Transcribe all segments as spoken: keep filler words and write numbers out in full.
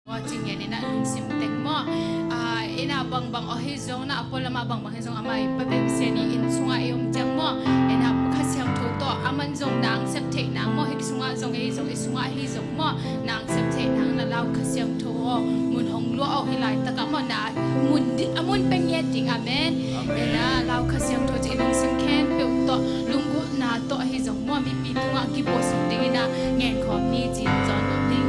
Tua cing ngen ina lungsim teng maw. Ah, ina bangbang ahi zong na a pualam ah bangbang hi zong amah i pa bengsia ni inn sungah i om ciang maw. Ina Kha Siangtho tawh aman zong nang sep theih nang maw, hih sungah zong ei zong i sungah hi zong maw, nang sep theih nang na lau Kha Siangtho aw mun hong luah aw hi laitakah maw, na mun di-, a mun peng ngiat ding. Amen. Amen. Ina lau Kha Siangtho cih lungsim khempeuh tawh lunggulhna tawh ahi zong maw, mipi tungah kibuasak ding ina ngen khawm ni cin zawn lo ding.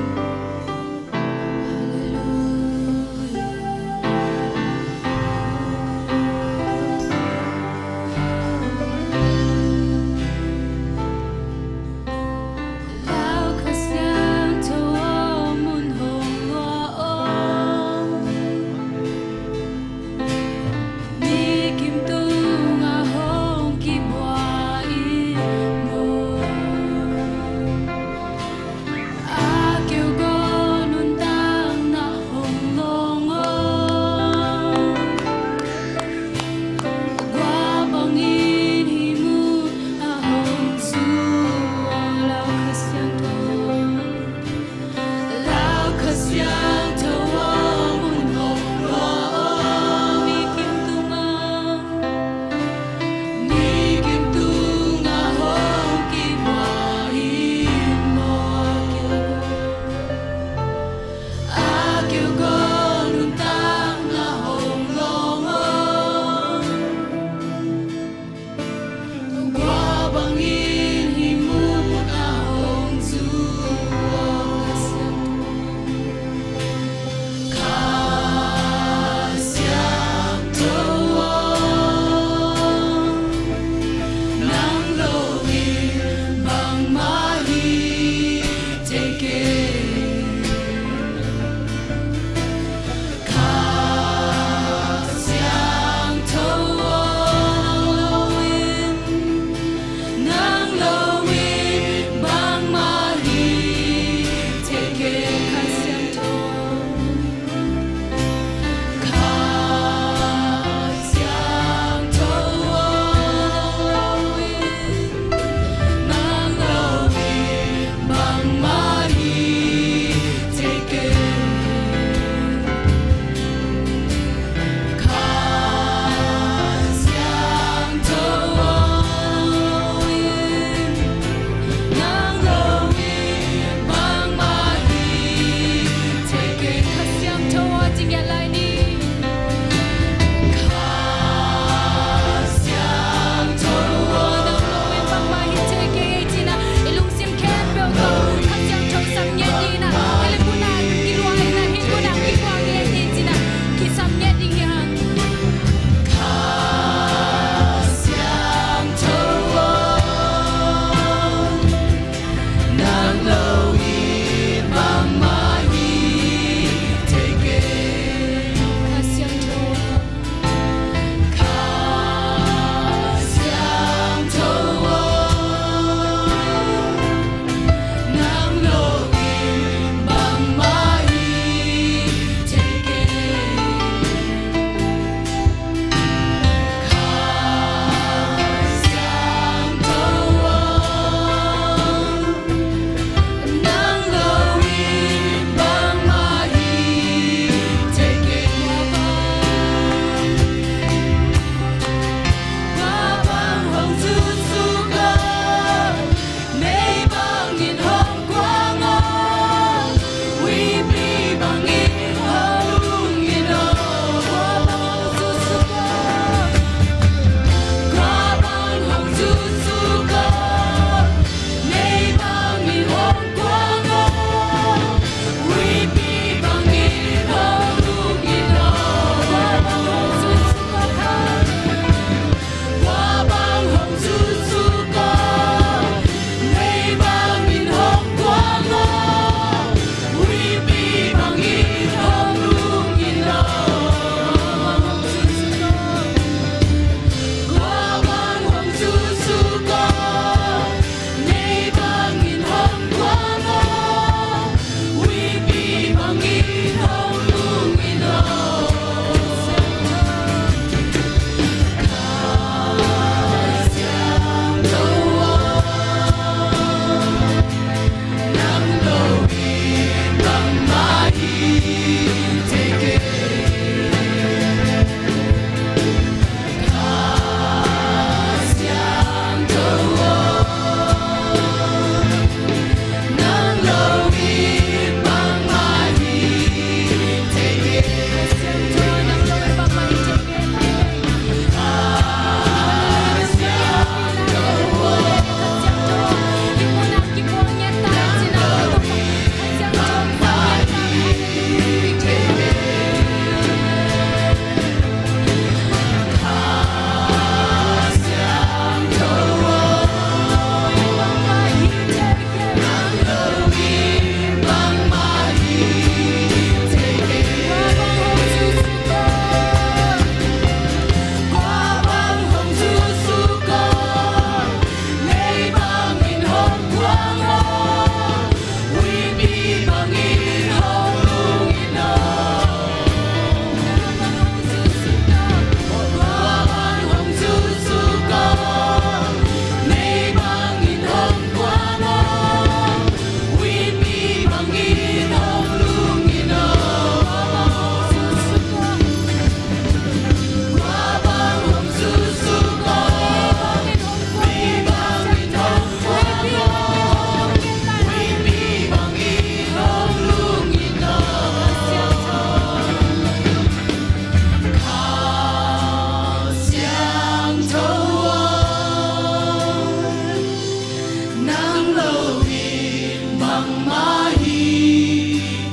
Bangmah hi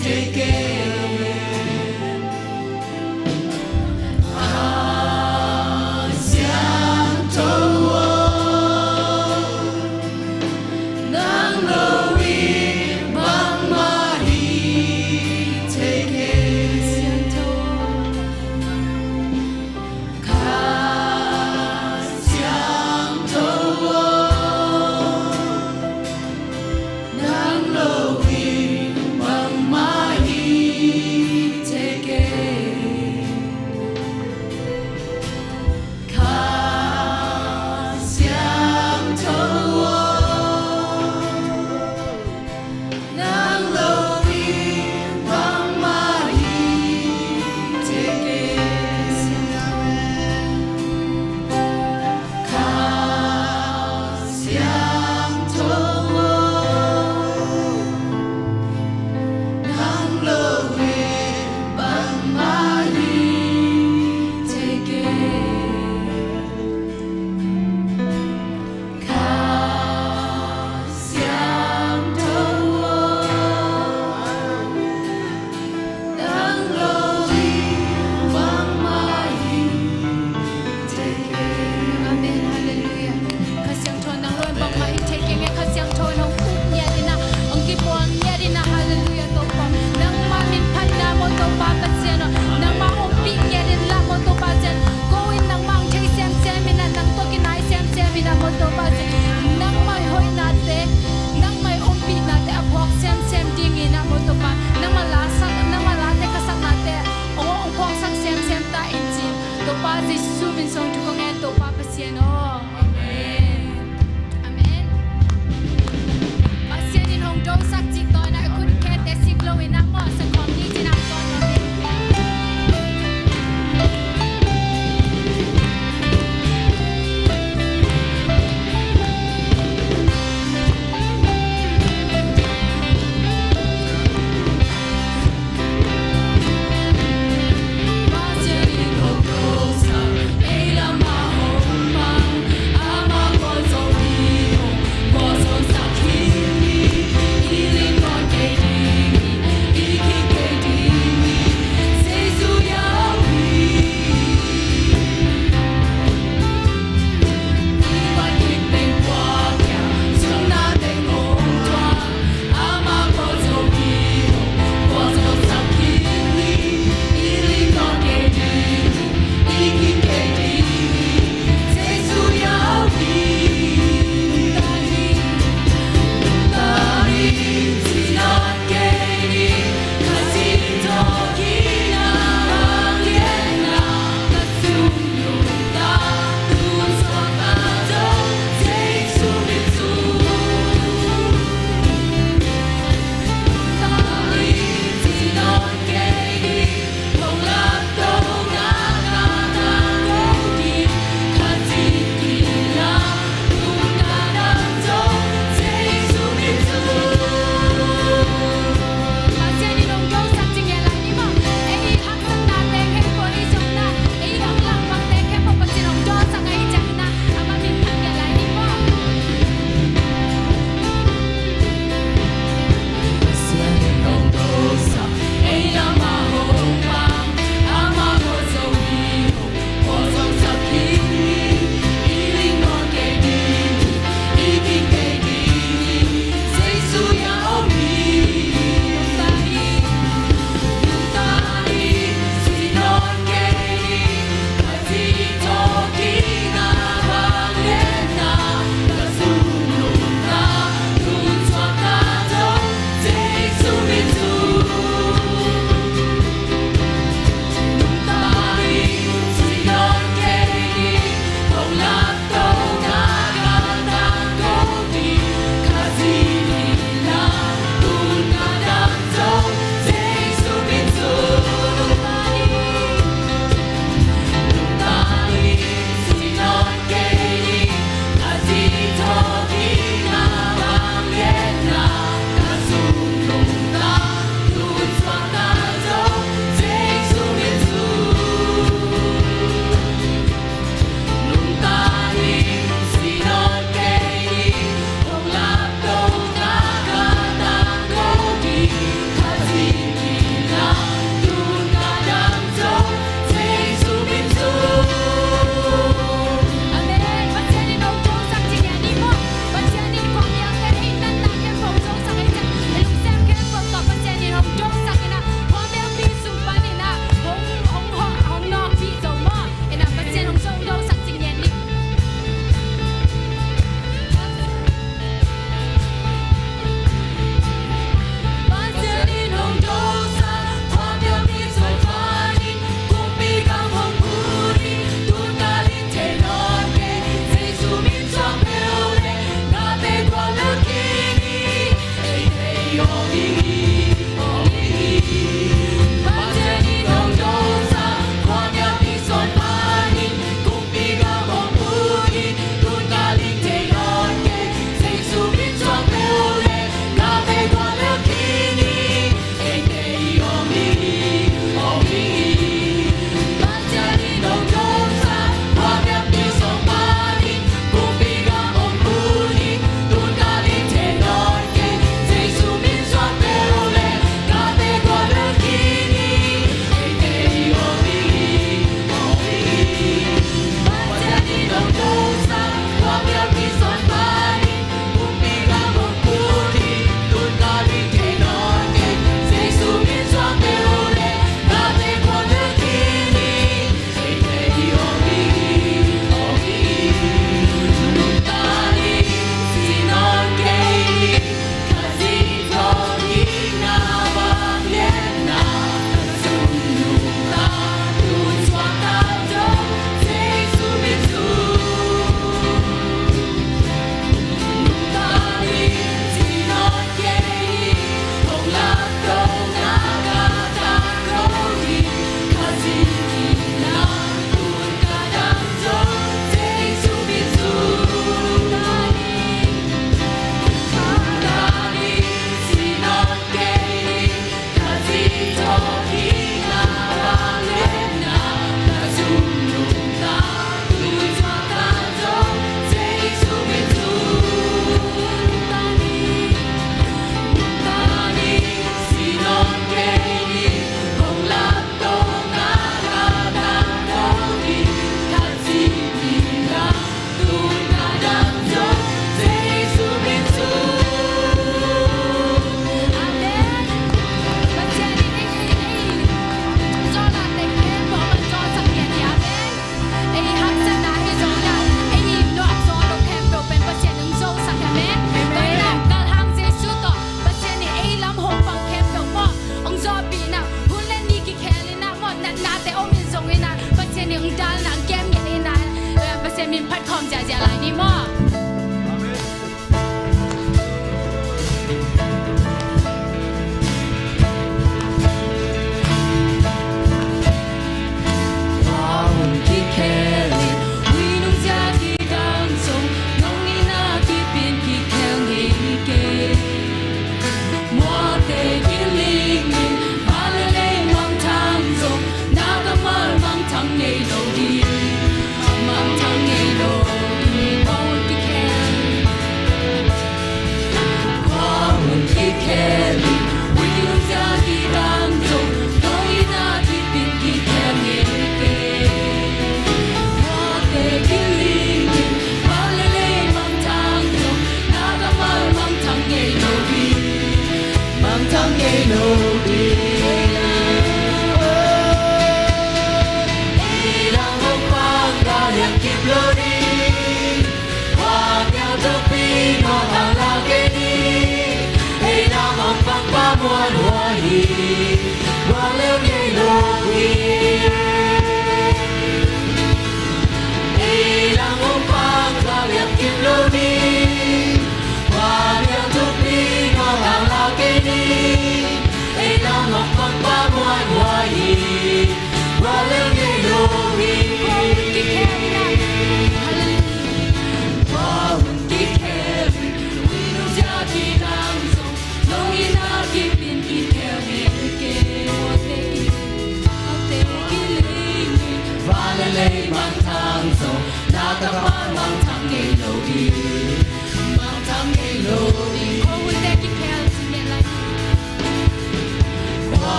thei kei. Kha Siangtho aw, nang lo in bangmah hi thei kei. Kha Siangtho aw, nang lo in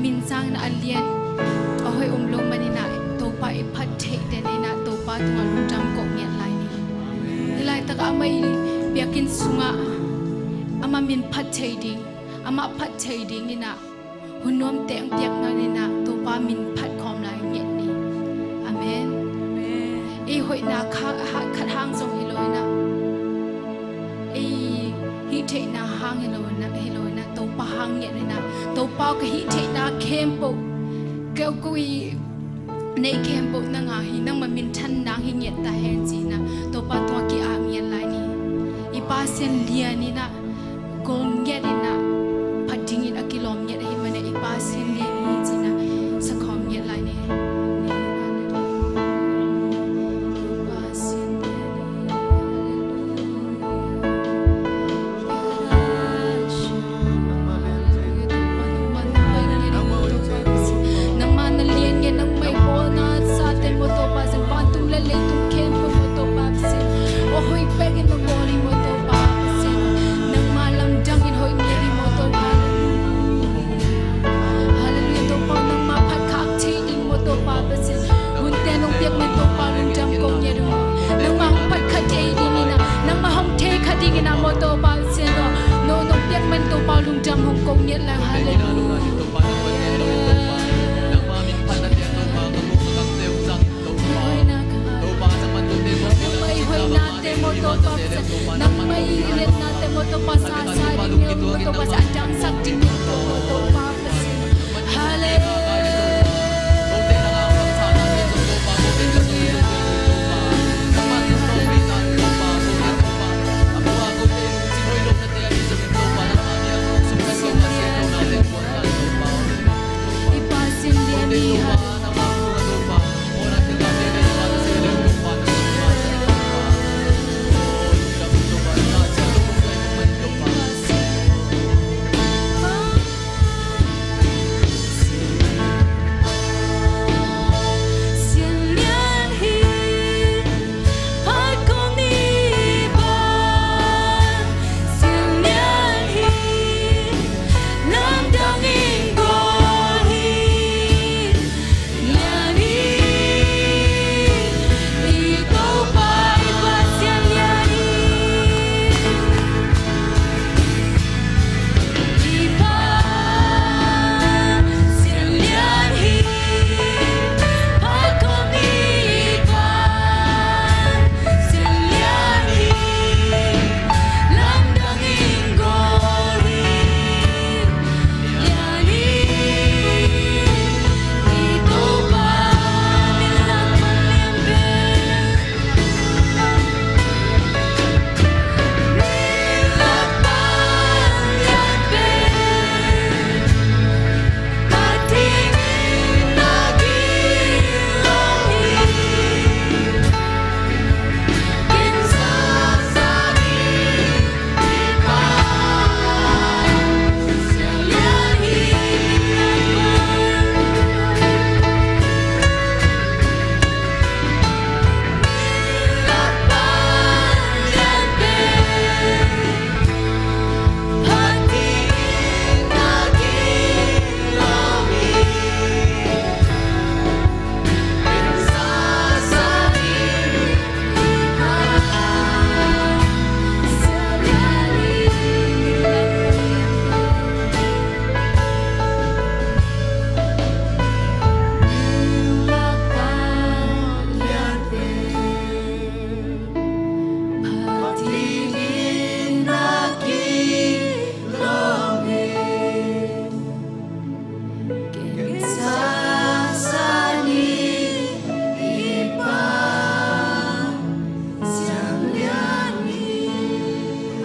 Min sang in ah a lian a hoih om lo manin ah Topa i phat theih den in ah Topa tungah lungdam ko ngiat lai ni. Hih laitak amah i biakinn sungah amah min phat thei ding, amah phat thei ding in ah hun nuamte hong piakna in ah Topa min phat khawm lai ngiat ni. Amen. Ei hoihna kha-, ha-, khat hang zong hi lo in ah, ei hih theihna hang hi lo in ah, hi lo in ah, Topa hang ngiat in ah, Topa ka hih theihna khempeuh, ka, ko i neih khempeuh nang a hi, nangmah minthan nang hi ngiat ta hen ci in ah Topa tungah ki-ap ngiat lai ni. I Pasian lian in ah, gol ngiat in ah, phat dingin a kilawm ngiat ahih manin i Pasian lian hi ci in ah sakhawm ngiat lai ni. Pasian lian hi. Nangmah na lian ngiat, nangmah i bawlna sate maw Topa Pasian, vantung le leitung khempeuh maw Topa Pasian. Aw hoih bekin na bawl hi maw Topa Pasian. Nangmah lamdang in hoih ngiat hi maw Topa. Halleluiah Topa, nangmah phat khak thei ding maw Topa Pasian. Hunte nong piak man Topa lungdam ko ngiat uh. Nangmah hong phat kha thei ding in ah, nangmah hong thei kha ding in ah maw Topa Pasian aw. No nong piak man Topa lungdam hong ko ngiat lai. Halleluiah. Nangmah i hoihnate maw Topa Pasian, nangmah i liatnate maw Topa, sa sa ding maw Topa, sa dangsak ding maw Topa Pasian. Halleluiah. I Pasian lian hi.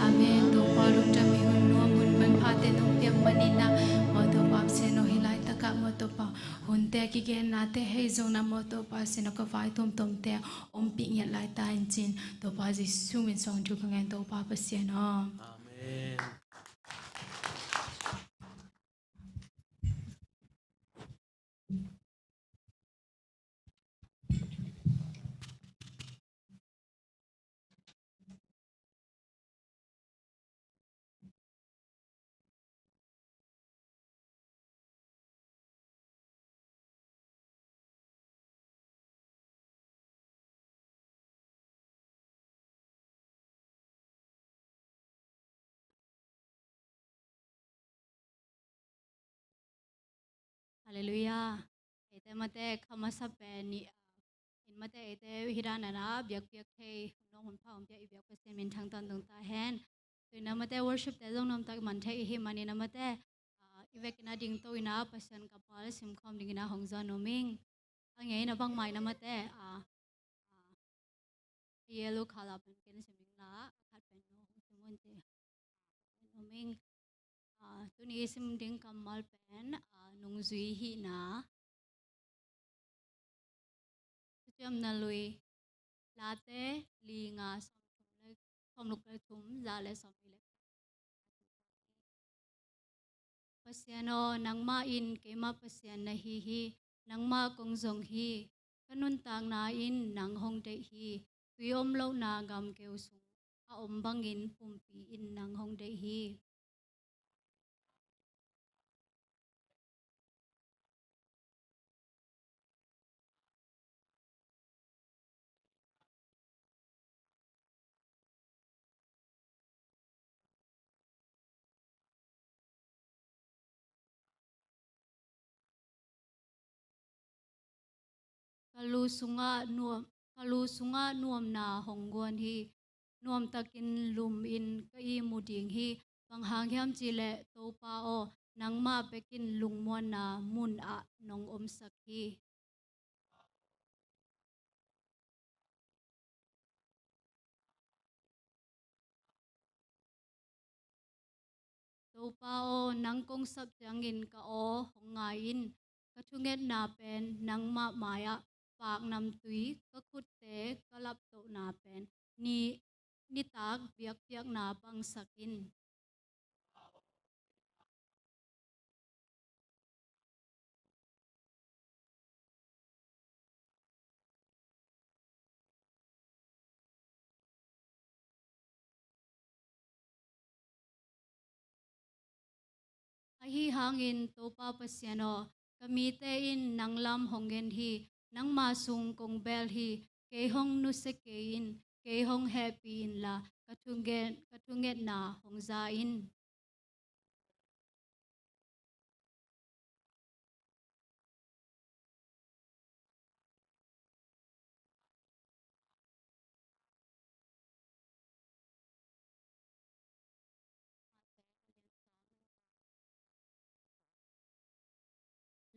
Amen. Topa lungdam hi. Hun nuam hun manphate nong piak manin ah maw Topa Pasian aw, hih laitak ah maw Topa, hunte kigennate hei zong na maw Topa Pasian aw, ka vai tuamtuamte ompih ngiat lai ta in cin, Topa Jesu min suang thu ka ngen Topa Pasian aw. Amen. Halleluiah. Eite mate kha masa pen ni, ah, in mate eite hih dan a na biakpiak thei, hun nong hun pha hong pia i biak Pasian minthang tawntung ta hen. Tu in a mate worship te zong nuamtak man thei i hih manin a mate, ah, i vekin a dingto in a Pasian kammal simkhawm dingin a hong zawn nuam ing. A ngeina bangmah in a mate, ah, ah, a yellow color pen ken sim ing la, a khat pen no hong sim un ci. Nuam ing. Ah, tuni i sim ding kammal pen, ah, nungzui hihna. Thuciamna Lui, Late li nga, sawmthum le, sawmguk le thum, za le sawmli le khat. Pasian aw, nangmah in keima Pasian na hi hi, nangmah kong zong hi. Ka nuntakna in nang hong deih hi. Tui om lohna gamkeu sung a om bangin pumpi in nang hong deih hi. Ka lu sungah nuam, ka lu sungah nuamna hong guan hi. Nuamtakin lum in ka ihmu ding hi. Bang hang hiam cih leh Topa aw, nangmah bekin lungmuanna mun ah nong omsak hi. Topa aw, nang kong sap ciangin ka aw hong ngai in. Ka thungetna pen nangmah mai-ah paknamtui, ka khutte ka laptohna pen ni, nitak biakpiakna bangsak in. Ahi hangin Topa Pasian aw, ka mite in nang lam hong ngen hi. Nangma sung kong bel hi. Kei hong nusia kei in, kei hong hehpih inla, ka thunget, ka thungetna hong za in.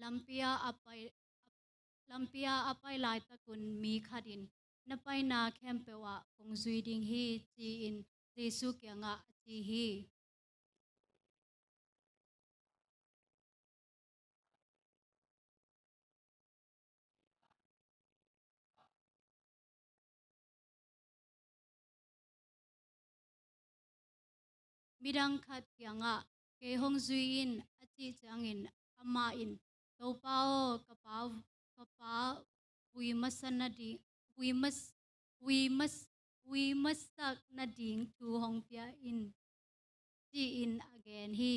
Lampi ah a pai, lampi ah a pai laitakun mi khat in, "Na paina khempeuh ah kong zui ding hi," ci-in Jesuh kiangah a ci hi. Midang khat kiangah, "Kei hong zui in," a cih ciangin amah in, "Topa aw, ka pa, ka pa vui masa nading, vui mas, vui mas, vui masak nading thu hong pia in," ci-in a gen hi.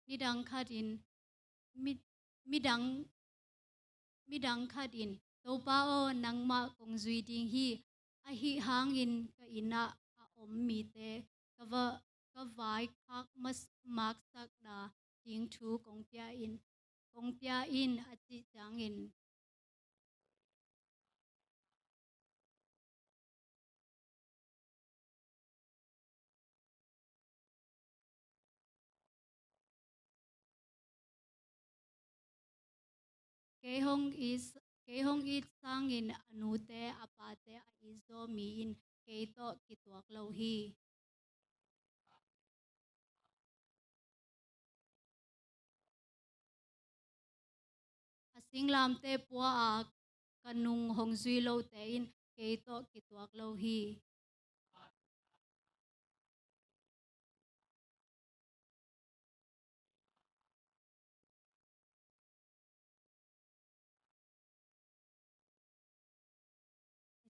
Nidang khat in, mi, midang, midang khat in, "Topa aw, nangmah kong zui ding hi. Ahi hangin ka inn ah a om mite ka va, ka vaikhak mas, maksakna ding thu kong pia in, kong pia in," a cih ciangin, "Kei hong it, kei hong it sangin a nute a pate a it zaw mi in kei tawh kituak lo hi." A singlamteh pua-a ka nung hong zui lote in kei tawh kituak lo hi.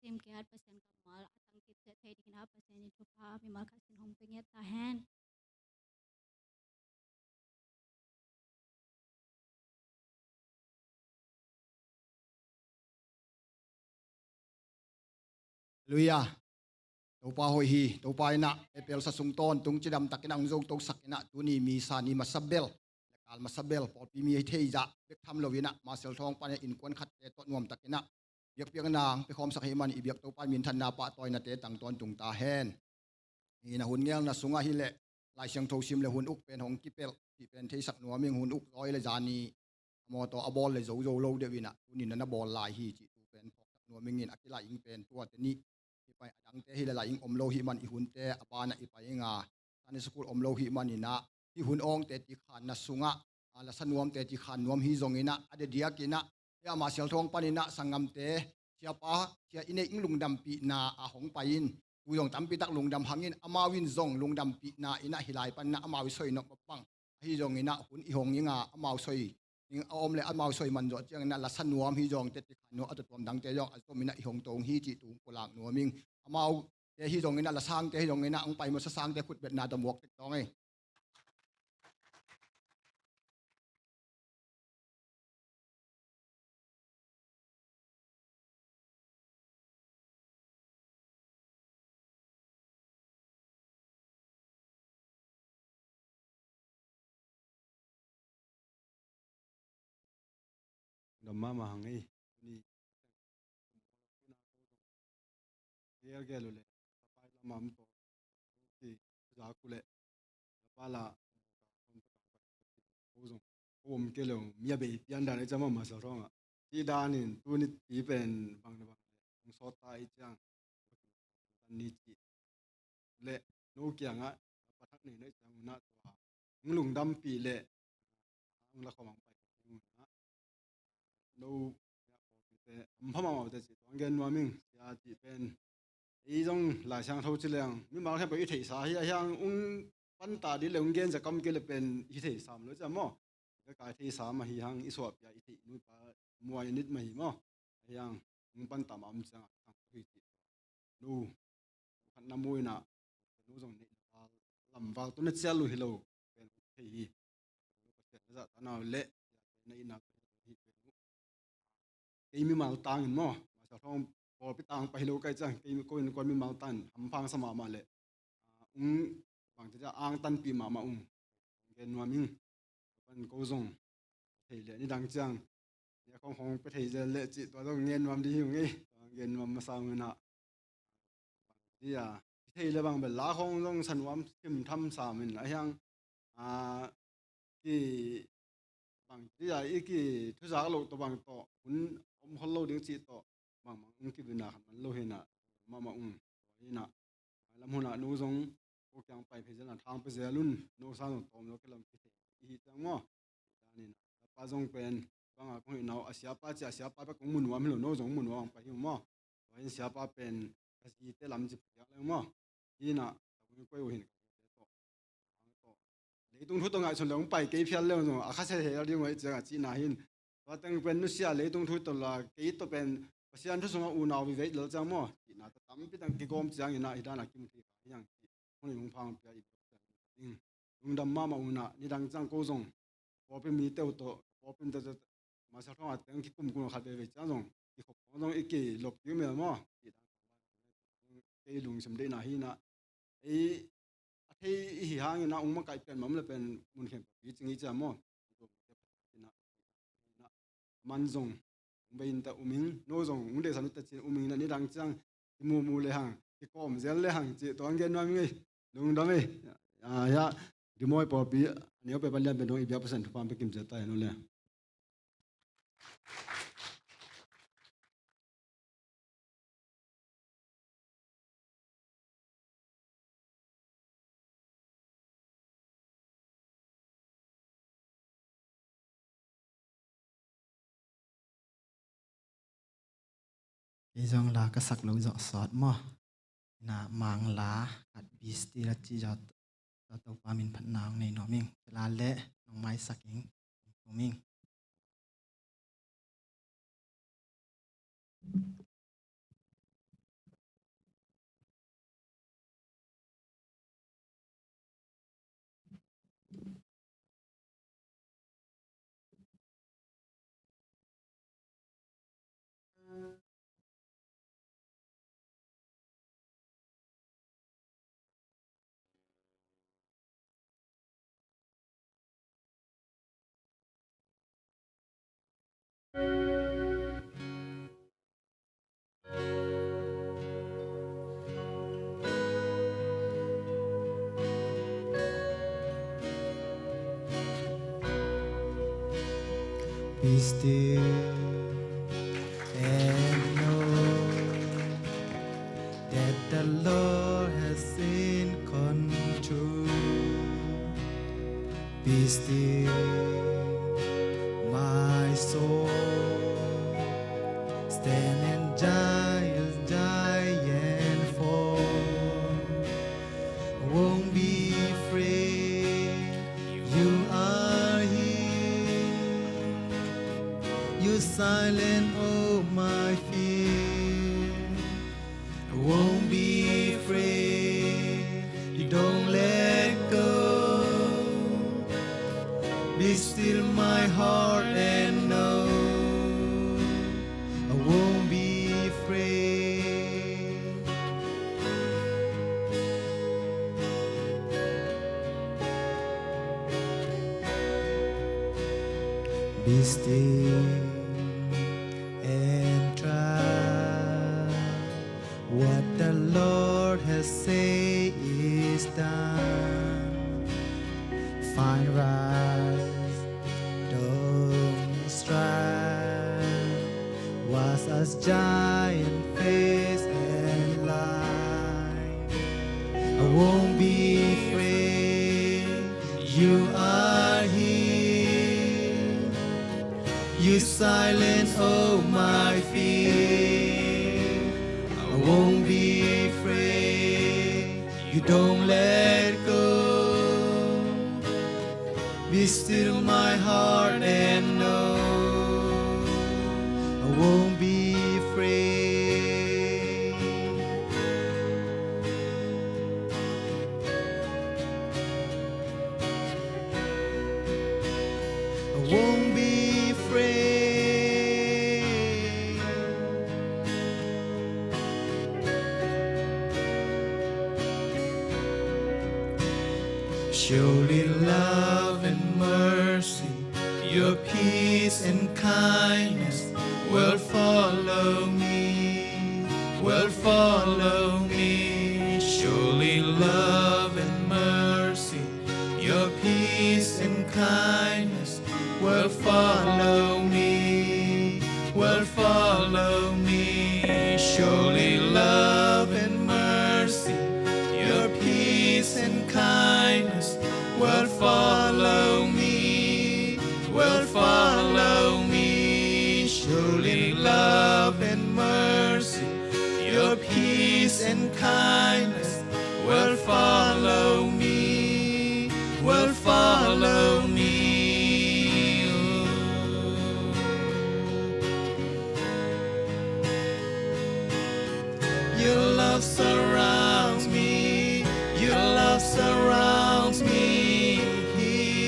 Sim kiat Pasian kammal a tangkit ciat thei dingin a Pasian in thupha mimal khat sin hong pia ngiat ta hen. Halleluiah. Topa hoih hi. Topa in ah Bethel sa sung tawntung cidam takin ah hong zotosak in ah, tuni Missa ni masa bel, kal masa bel, pawlpi mi hi thei zah bek tham lo in ah, Marshall Thawng panin ah innkuan khatte tawh nuam takin ah biakpiakna hong pia khawmsak ahih manin, i biak Topa in minthanna, pahtawinate tang tawntung ta hen. Hih na hun ngelna sungah hi leh, Lai Siangtho sim le hun uk pen hong kipelh cih pen theisak nuam ing. Hun uk zaw hi leh zani a mawtaw a bawl le zo zo lo deuh in ah, tuni na na bawl lai hi cih tu pen phawksak nuam ing in, a kilaih ing pen tuate nih hi pai. A dangte hi leh laih ing om lo ahih manin, i hunte a banah i pai ing a, Sunday school om lo ahih manin ah, hih hun awngte ci khanna sungah, a, lasa nuamte ci khan nuam hi zongin ah, a diakdiakin ah, hih a Marshall Thawng panin ah sanggamte, siapa, sia i neih ing lungdampihna ah hong pai in, tu zong tampi tak lungdam hang in, amau in zong lungdampihna in ah hih lai panin ah amau i soi nop bang ahi zongin ah, hun i hong ing a, amau soi ning a om le amau soi man zawh ciangin ah, lasa nuam hi zong teci khan nuam, a tuamtuam dangte zong a zom in ah i hong to ung hi cih tu hong pulak nuam ing. Amaute hi zongin ah, lasangte hi zongin ah, hong pai masa sangte khut betna tawh muak tek tawng ei. Dam mahmah hang ei. Ni gelgel uh leh, tapai lam ah om tawh, ki zak uh leh, tapai la, ko zong, ko om kei leh, mi a bei pian dan ei ciang mah, Marshall Thawng ah. Cih danin, tuni pi pen bang le bang le hong sawt ta ei ciang, ni cih leh, no kiangah, pathak nei na ei ciang un ah, tua hong lungdampih leh, hong lakhawm hong pai, no, am pha mahmah uh teh cih tua hong gen nuam ing. Sia cih pen, ei zong Lai Siangtho ci leng mimal khempeuh i theihsa hi a, hi hang, hong panta dih leh hong gen zia kam kei leh pen i theihsa maw, lo ciang maw. Ka kai theihsa mah hi hang, i suahpih a i theih nu i pa muai nit mah hi maw. Hi hang, hong panta mah om ciang a, hi cih, no, khatna mu in ah, no zong neih val, lam val tawh na cial uh hi lo pen thei hi. Pasian na zahtakna uh leh na itna uh hi pen uh. Kei mimal tangin maw, Marshall Thawng pawlpi tang pai hi lo ka hih ciang, kei, ko innkuan mimal tangin hampha sa mahmah leh, a, ung, bangci dia angtanpih mahmah ung. Gen nuam ing. Pan ko zong thei leh nidang ciang, nia khawng khawng pia thei zel leh cih tua zong gen nuam ding hi ung ei. Tua gen nuam masa ung in ah, bangci dia, i thei leh bang bel la khawng zong sa nuam, sim tham sam in a, hi hang, a, ki, bangci dia i kithuzak loh tawh bang tawh hun om khol lo ding cih tawh, bangmah hong kivina khat man lo hi in ah, mahmah ung. Tua hi in ah, mailam hun ah no zong ko kiang pai phei zel in ah, thang pia zel un, no sang zong tawm lo kei leh kithei i hi ciang maw. Danin ah, pa zong pen, bang a kong hihna uh, a siapa ci a, a siapa bek kong mu nuam hi lo, no zong mu nuam hong pai hi ung maw. Tua hi in siapa pen ka zite lam ci phial leng maw. Hi in ah, ka kong koi uh hi in, ka zite tawh, leitung thu tawh ngaihsun leh hong pai kei phial leng zong, a khasia hel ding uh ahih ciang a cihna hi in. Tua teng pen nusia, leitung thu tawh la, kei tawh pen Pasian thu sungah unau vive lel ciang maw, cihna tawh tampi tak kigawm ciangin ah, hi dan a kimu thei kha hi hang cih hong, hong pha hong pia i, lungdam mahmah un ah, nidang ciang ko zong pawlpi mite uh tawh, pawlpi mite tawh, Marshall Thawng a teng kikum kum khat veve ciang zong, kikhop khawng zong i kilop kiu mel maw. Kei lungsim deihna hi in ah, ei, a thei i hi hangin ah, ung makaih pian mah om leh pen mun khempeuh picing i ciam maw. Man zong hong bei in teh um ing, no zong hong deihsak in teh ci-in um ing in ah, nidang ciang kimumu lehang, kikawm zel lehang cih tua hong gen nuam ing ei. Lungdam ei. Ah, ya, Ri Mawi pawlpi a neu pen pan lian pen dong i biak Pasian thupha hong pia kim ciat ta hen aw le. Kei zong la ka sak lo zawh sawt maw. Na Mangla khat, Be Still a cih zawh, Topa min phatna hong nei nuam ing. Tua leh nong maisak ing. Tum ing. Be still and know that the Lord has in control. Be still, my soul. Stand and giant, giant fall. Won't be afraid. You are here. You silent all my fear. I won't be afraid. You don't let go. Be still, my heart, and know I won't be afraid. Be still and trust what the Lord has said is done. Find rest, don't strive. Was as giant face and light. I won't be afraid. You are here. You silence all my fear. I won't be afraid. You don't let go. Be still, my heart, and know I won't be afraid. I won't be afraid. Surely love and mercy, your peace and kindness will follow me, will follow me. Surely love and mercy, your peace and kindness will follow me, will follow me. Surely love and mercy, your peace and kindness will follow me, will follow me. Surely love and mercy, your peace and kindness will follow me, will follow me. Your love surrounds me, your love surrounds me here.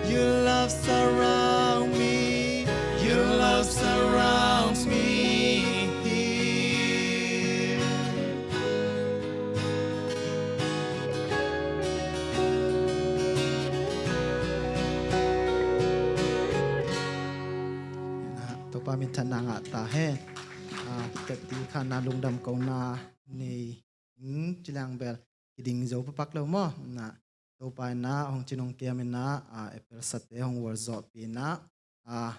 Your love surrounds me, your love surrounds me here. Topa minthanna ngah ta hen. Ah, tepti khanna lungdam kohna nei, hmm, ci liang bel kiding zo pakpak lo maw. Na, Topa in ah hong cin hong kiam in ah, ah, April sate hong workshop in ah, ah,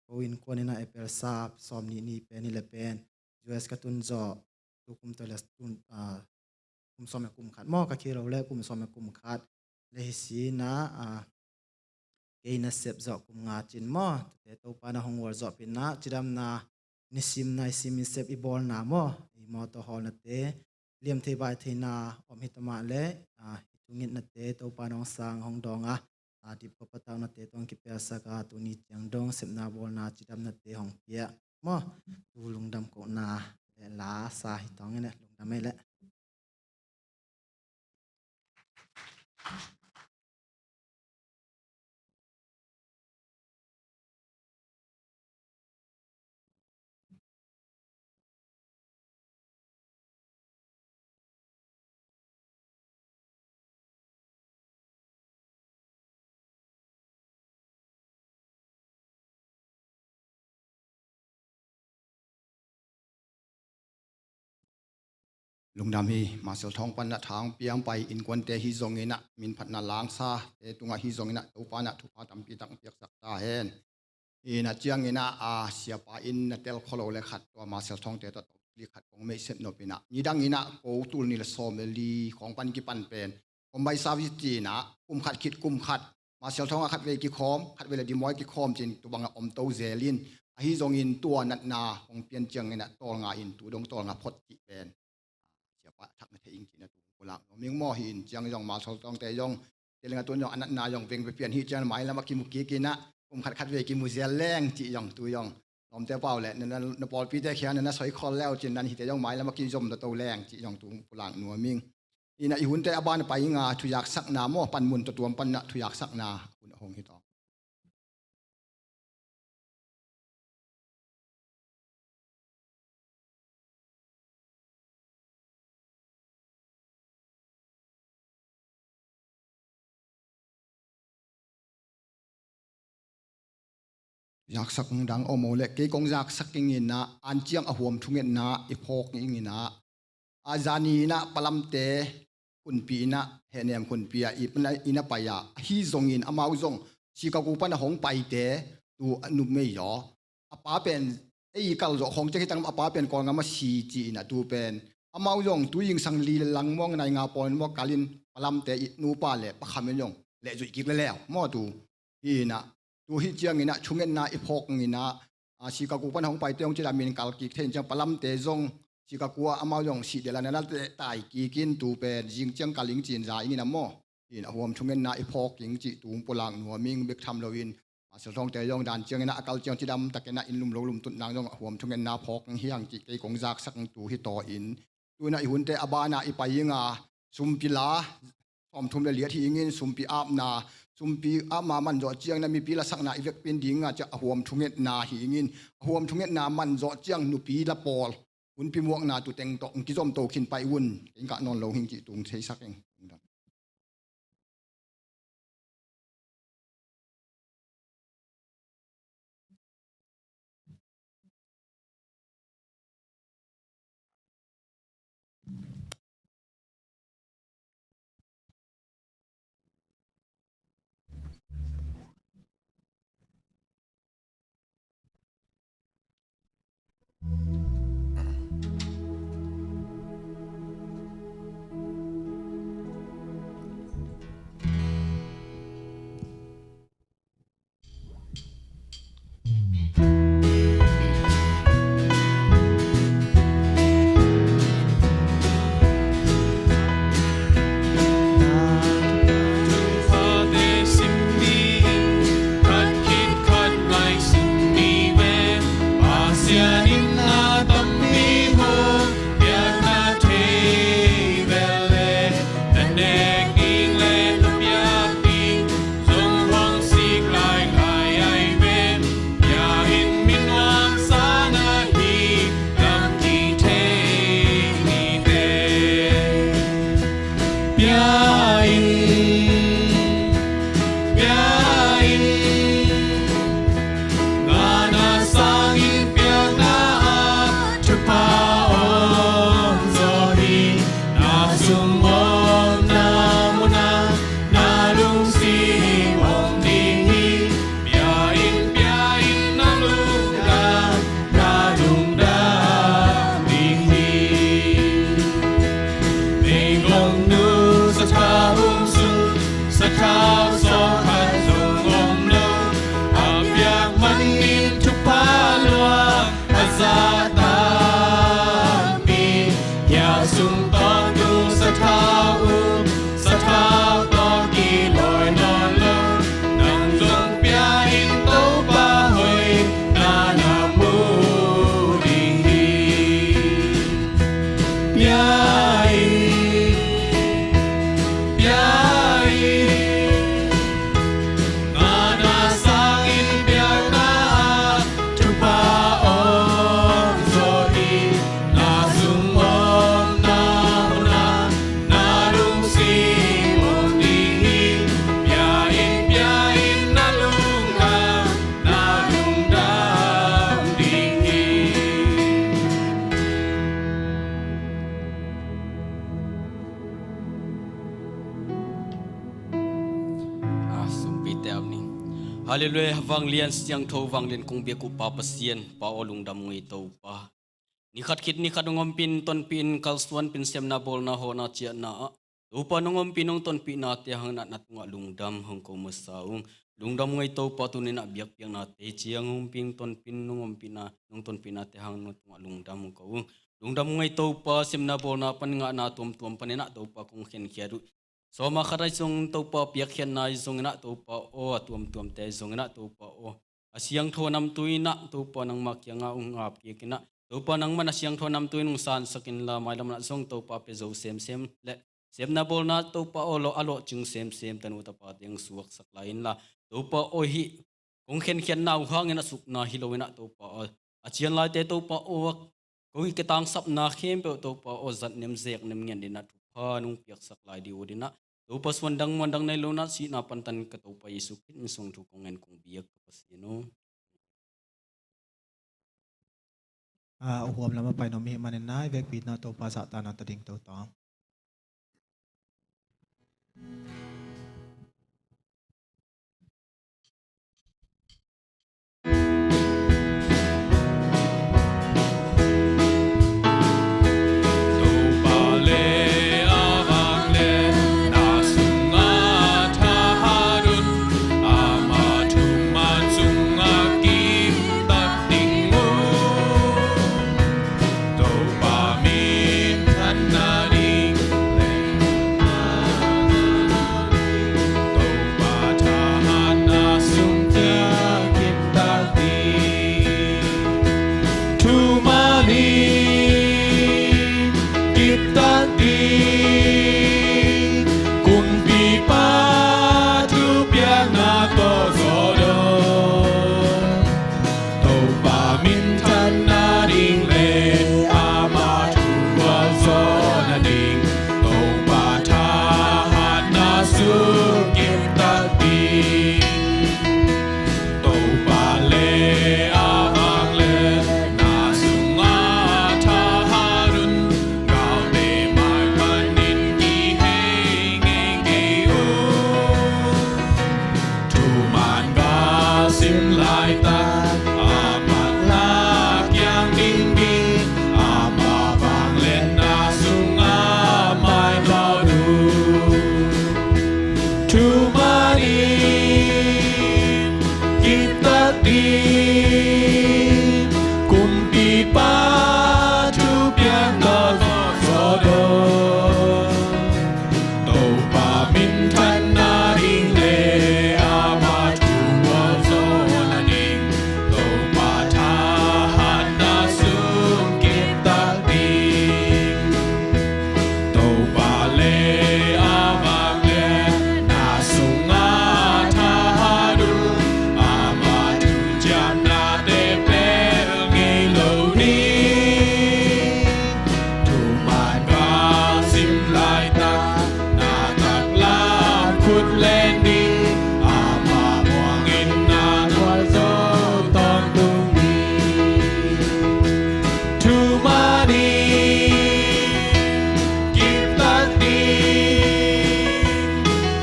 ko innkuan in ah April sa sawm nih ni pen hi le pen U S ka tun zawh, tu kum tawh le tun, ah, kum sawm le kum khat maw, ka khil lo le kum sawm le kum khat le hi si in ah, ah, kei nasep zawh kum nga cin maw. Tate Topa in ah hong workshop in ah cidamna, nisim naisim i sep i bawlna maw, i mawtaw hawlnate, liam thei bai theina om hi ta mah leh, ah, i thungetnate Topa in hong sang hong dawng a, a dip kua patauhnate tawh hong kipiasak a, tuni ciang dong sepna bawlna cidamnate hong pia maw. Tu lungdam kohna le la sa hi tawng in ah lungdam ei leh. Lungdam hi. Marcel Thawng panah thang piang pai innkuante hi zonginah, minphatna langsate tungah hi zonginah, Topa inah thupha tampi tak piaksak ta hen. Inah cianginah a siapa in na tel kholo le khat tua Marcel Thawngte tawh tawh khat kong meihset nopinah, nidanginah ko tul nih le sawm le li khawng pan kipan pen combined service ci-inah kum khat khit kum khat Marcel Thawng a khatvei kikhawm, khatvei le Dimoy kikhawm ci-in tu bangah om to zel in, ahi zongin tua natna hong pian cianginah tawlnga in tu dong tawlnga phot cih pen siapa thak na thei ing cihna tu pulak nuam ing maw. Hi in ciang zong Marcel Thawngte zong tel ing a, tun zong a natna zong veng pian hi ciang mailam a kimu kik inah kum khat khatvei kimu zel leng cih zong tu zong lawmte pau le na, na, na pawlpite khiang na, na soi khol leu cin nan hite zong mailam a kizom to leng cih zong tu pulak nuam ing. Inah i hunte a ban a pai inga, thuyaksakna maw, panmun tawh tuam panah thuyaksakna hun a hong hi tawh. Yaksak dang om o le, kei kong yaksak ing inah, an ciang a huam thungetna i phawk ing inah, a zani inah Palamte khunpi inah, Hehnem khunpi ah i, ina pai ah, ahi zongin amau zong Chicago pan a hong paite tu a numei zaw. A pa pen ei kal zawh khawng ciang hi tang, a pa pen Kawlgam a si ci inah tu pen amau zong tu zingsang li le lang maw, nai nga pawl maw kal in Palamte i nupa le pakham in zong lehzuih kik le leu maw tu. Hi inah, tu hi cianginah thungetna i phawk inah, a, Chicago pan hong paite hong cila min kal kik thei in ciang Palamte zong Chicago ah amau zong sih dela nana tai kik in tu pen zing ciang kal ing cin za ing inah maw. Hi inah huam thungetna i phawk ing cih tu pulak nuam ing. Bek tham loin Marcel Thawngte zong dan cianginah a kal ciang cidam takinah in lum lo lum tut nang zong huam thungetna phawk ing hiang cih kei kong yaksak ing tu hi taw in. Tu inah i hunte a banah i pai inga, sumpi la sawmthum le liat hi ingin, sumpi apna, sumpi apna man zawh ciang na mipi lasakna i vekpin dinga ciah a huam thungetna hi ingin, a huam thungetna man zawh ciang nupi la pawl hunpi muakna tu teng tawh kizom to khin pai un. Kei kah nawn lo hing cih tung theisak ing. Halleluiah. Vanglian siangtho, vanglian kong biak uh Pa Pasian, Pa aw lungdam ung ei Topa. Ni khat khit ni khat hong ompih in, tonpih in, kalsuanpih in, siamna bawlna hawhna ciahna ah Topa nong ompih, nong tonpihnate hangin ah na tungah lungdam hong ko masa ung. Lungdam ung ei Topa, tuni in ah biakpiaknate ciang hong ompih in, tonpih in, nong ompihna, nong tonpihnate hangin na tungah lungdam hong ko ung. Lungdam ung ei Topa, siamna bawlna pan ngahna tuamtuam panin ah Topa kong khenkhiat uh. Sawm ah khat ahi zong Topa, piakkhiatna ahi zongin ah Topa aw, a tuamtuamte ahi zongin ah Topa aw, a siangtho a namtui in ah Topa nangmah kiangah hong ap kik in ah, Topa nangman a siangtho a namtui in hong sansak inla, mailam ah zong Topa pia zo semsem le siamna bawlna Topa aw, lawh, a lawhcing semsem tanu tapate hong suaksak lai inla, Topa aw, hih kong khenkhiatna uh hangin a sukna hi lo in ah Topa aw, a cian laite Topa aw, ko hih kitangsapna khempeuh Topa aw, zatnem zeknem ngen dingin ah thupha nong piaksak lai ding uh in ah, Topa suandang muandang nei lo in ah sihna pantan ka Topa Jesu Khrist min suang thu kong ngen kong biak ka Pasian aw. A, a huam lam a pai nuam i hih manin ah i vekpi-in ah Topa zahtakna tawh ding to tawm. Topa minthanna ding le, Topa thahatna sung kia kiptak ding, thuman in kiptak ding, kumpipa thupiakna tawh zawh dong. Topa minthanna ding le, ama thu vualzawhna ding, Topa thahatna sung kiptak ding. Topa le a vangliatna sungah thahat un, galte mai panin kihei ngei kei un. Thuman va sim laitak, a manna kiang dingding, ama vangliatna sungah maipha un. Thuman in kiptak ding, kumpipa thupiakna tawh zawh dong. Topa minthanna ding le, ama thu vualzawhna ding, Topa thahatna sung kiptak ding. Topa le a vangliatna sungah thahat un, ama thuciamnate pelh ngei lo ding. Thuman va sim laitak, na taklam khut len ding, ama muang in na gualzo tawntung ding. Thuman in kiptak ding,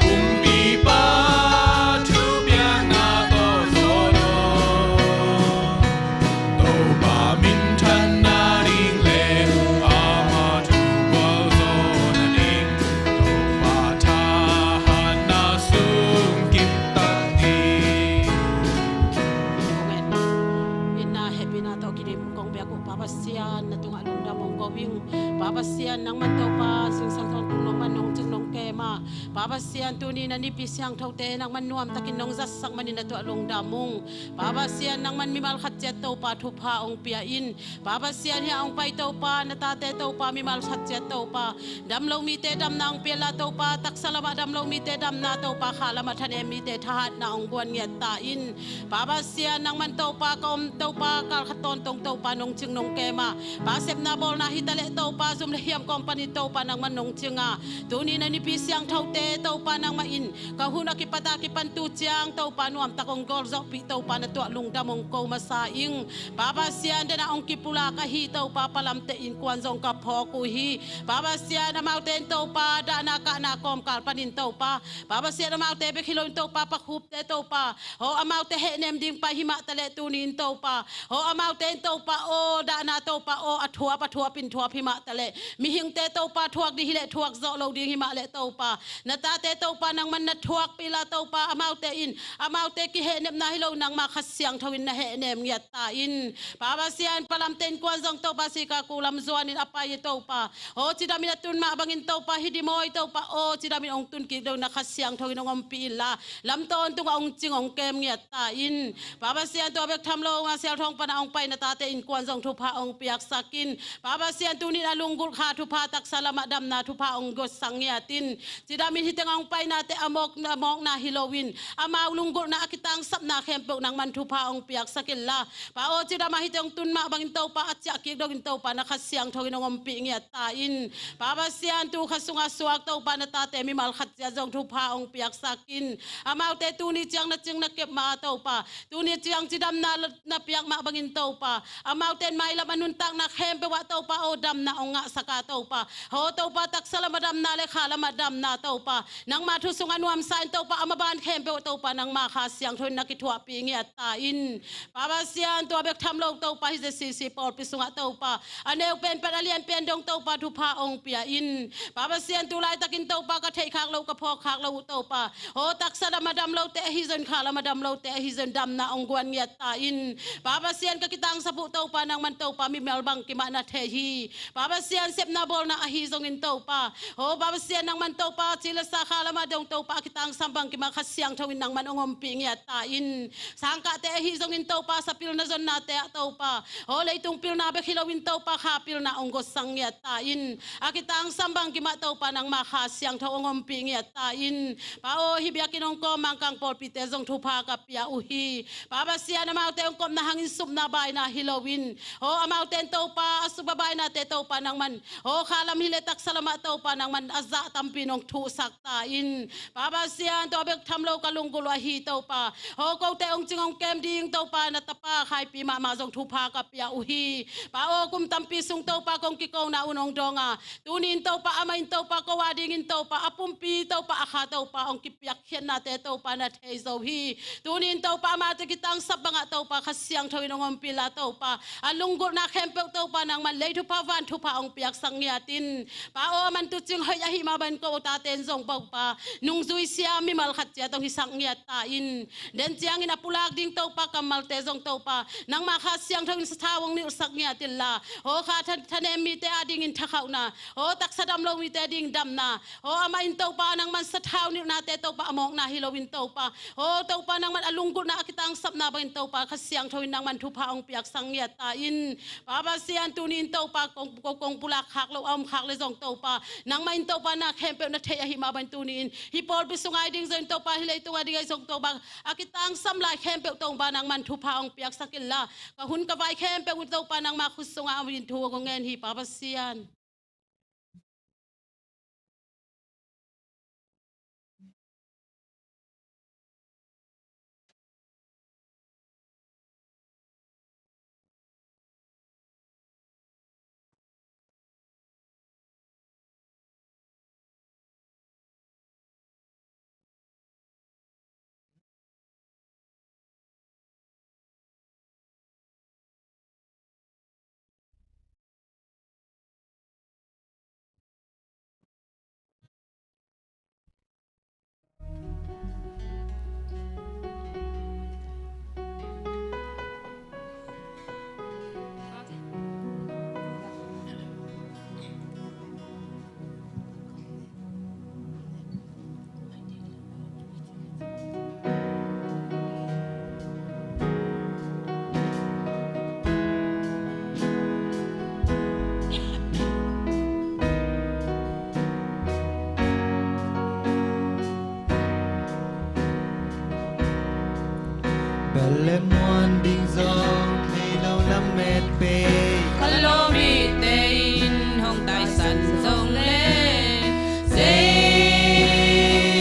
kumpipa thupiakna tawh zawh dong. Topa minthanna ding le, ama thu vualzawhna ding, Topa thahatna sung kiptak ding. Amen. Itna hehpihna tawh kidim kong biak uh Pa Pasian, na tungah lungdam hong ko ing. Pa Pasian, nangman Topa zingsang tawntung nangman nong cing nong kem a, Pa Pasian, tuni na nipi siangthote nangman nuamtakin nong zatsak manin na tungah lungdam ung. Pa Pasian, nangman mimal khat ciat Topa thupha hong pia in. Pa Pasian, hih a hong pai Topa, na tate Topa, mimal khat ciat Topa, damlo mite damna hong pia inla Topa, taksa lamah damlo mite damna Topa, kha lamah thanem mite thahatna hong guan ngiat ta in. Pa Pasian, nangman Topa ka om Topa, kal khat tawntung Topa nong cing nong kem a, Pa sepna bawlna hi taleh Topa, zum le hiam kawm panin Topa nangman nong cing a, tuni na nipi siangthote Topa nangmah in ka hun a kipat a kipan tu ciang Topa nuamtak hong gawlzawhpih Topa na tuah lungdam hong ko masa ing. Pa Pasian, dena hong kipulak ahi Topa Palamte innkuan zong ka phawk uh hi. Pa Pasian, amaute in Topa dahna kahna kawmkal panin Topa, Pa Pasian, amaute bek hi loin Topa, Pa Khupte Topa, aw amaute hehnem ding pai hi mah taleh tuni in Topa, aw amaute in Topa, aw dahna Topa, aw a thuap a thuap in thuap hi mah taleh, mihingte Topa thuak ding hileh thuak zawh lo ding hi mah leh Topa, na tate Topa nangman na thuakpih la Topa, amaute in amaute kihehnepna hi lo nangmah Kha Siangtho in na hehnem ngiat ta in. Pa Pasian, Palamte innkuan zong Topa Sikaku lam zuanin a pai hi Topa, aw cidamin a tun mah bangin Topa hih dimawi Topa, aw cidamin hong tun kik deuh na Kha Siangtho in hong ompih inla, lam tawntungah hong cing hong kem ngiat ta in. Pa Pasian, tua bek tham lo Ngasial Thawng pana hong pai na tate innkuan zong thupha hong piaksak in. Pa Pasian, tunin a lunggulh kha thupha, taksa lamah damna thupha hong gotsak ngiat in. Cidamin hih tengah hong painate a mawk, a mawkna hi loin amau lunggulhna a kitangsapna khempeuh nangman thupha hong piaksak inla, Pa aw cidam a hih teng tun mah bangin Topa a ciah kik dongin Topa na Kha Siangtho in hong ompih ngiat ta in. Pa Pasian, tu kha sungah suak Topa na tate mimal khat ciat zong thupha hong piaksak in. Amaute tuni ciang na cing na kep ma Topa, tuni ciang cidamna na piak mah bangin Topa, amaute in mailam a nuntakna khempeuh ah Topa aw damna hong ngahsak a Topa, aw Topa taksa lamah damna le kha lamah damna Topa, nangma thu sungah nuamsa in Topa, a maban khempeuh Topa nangma Kha Siangtho in na kithuahpih ngiat ta in. Pa Pasian, tua bek tham lo Topa hih Z C C pawlpi sungah Topa, a neu pen pan a lian pen dong Topa thupha hong pia in. Pa Pasian, tu laitakin Topa ka theih khak loh, ka phawk khak loh uh Topa, aw taksa lamah dam lote ahi zong, kha lamah dam lote ahi zong damna hong guan ngiat ta in. Pa Pasian, ka kitangsap uh Topa nangman Topa mimal bangkim ah na thei hi. Pa Pasian, sepna bawlna ahi zongin Topa, aw Pa Pasian nangman Topa ci le sa kha lamah dong Topa a kitangsap bangkim ah Kha Siangtho in nangman hong ompih ngiat ta in. Sangkahte ahi zongin Topa sapilna zonnate ah Topa, aw leitung pilna bek hi loin Topa kha pilna hong gotsak ngiat ta in. A kitangsap bangkim ah Topa nangma Kha Siangtho hong ompih ngiat ta in. Pa aw hih biakinn hong kawm Mangkang pawlpite zong thupha ka pia uh hi. Pa Pasian, amaute hong kopna hangin supna baina hi loin, aw amaute in Topa a sup a bainate Topa nangman, aw kha lam hileh taksa lamah Topa nangman a zah tampi in hong thuhsak ta in. Pa Pasian, tua bek tham lo ka lunggulh uh ahi Topa, aw kote hong cing hong kem ding Topa na tapa Khaipi mahmah zong thupha ka pia uh hi. Pa aw kum tampi sung Topa kong kikona un hong dawng a, tuni in Topa amah in Topa ko a dingin Topa a pumpi Topa a kha Topa hong kipiak khiatnate Topa na thei zo hi. Tuni in Topa amate kitangsap bangah Topa Kha Siangtho in hong ompih la Topa, a lunggulhna khempeuh Topa nangman lei thupha van thupha hong piaksak ngiat in. Pa aw a man tu cing hoih ahi mah bangin ko tate in zong Topa nungzui siam mimal khat ciat hong hisak ngiat ta in. Den ciangin a pulak ding Topa kammalte zong Topa nangma Kha Siangtho in sathau hong nilhsak ngiat inla, aw kha tha-, thanem mite a dingin thakhauhna, aw taksa dam lo mite a dingin damna, aw amah in Topa nangman sathau nilhnate Topa a mawkna hi loin Topa, aw Topa nangman a lunggulhna a kitangsapna bangin Topa Kha Siangtho in nangman thupha hong piaksak ngiat ta in. Pa Pasian, tuni in Topa kong, kong, kong pulak khak loh a om khak le zong Topa nangmah in Topa na khempeuh na theih ahi mah bangin tuni in hih pawlpi sung a ding zong Topa hih leitung a ding zong Topa a kitangsam lai khempeuh Topa nangman thupha hong piaksak inla, ka hun ka vai khempeuh uh Topa nangma khut sungah a om in thu kong ngen hi Pa Pasian. Bel le muan ding zong thei lo lamet pei. Ka lawmite in hong taisan zong le, zei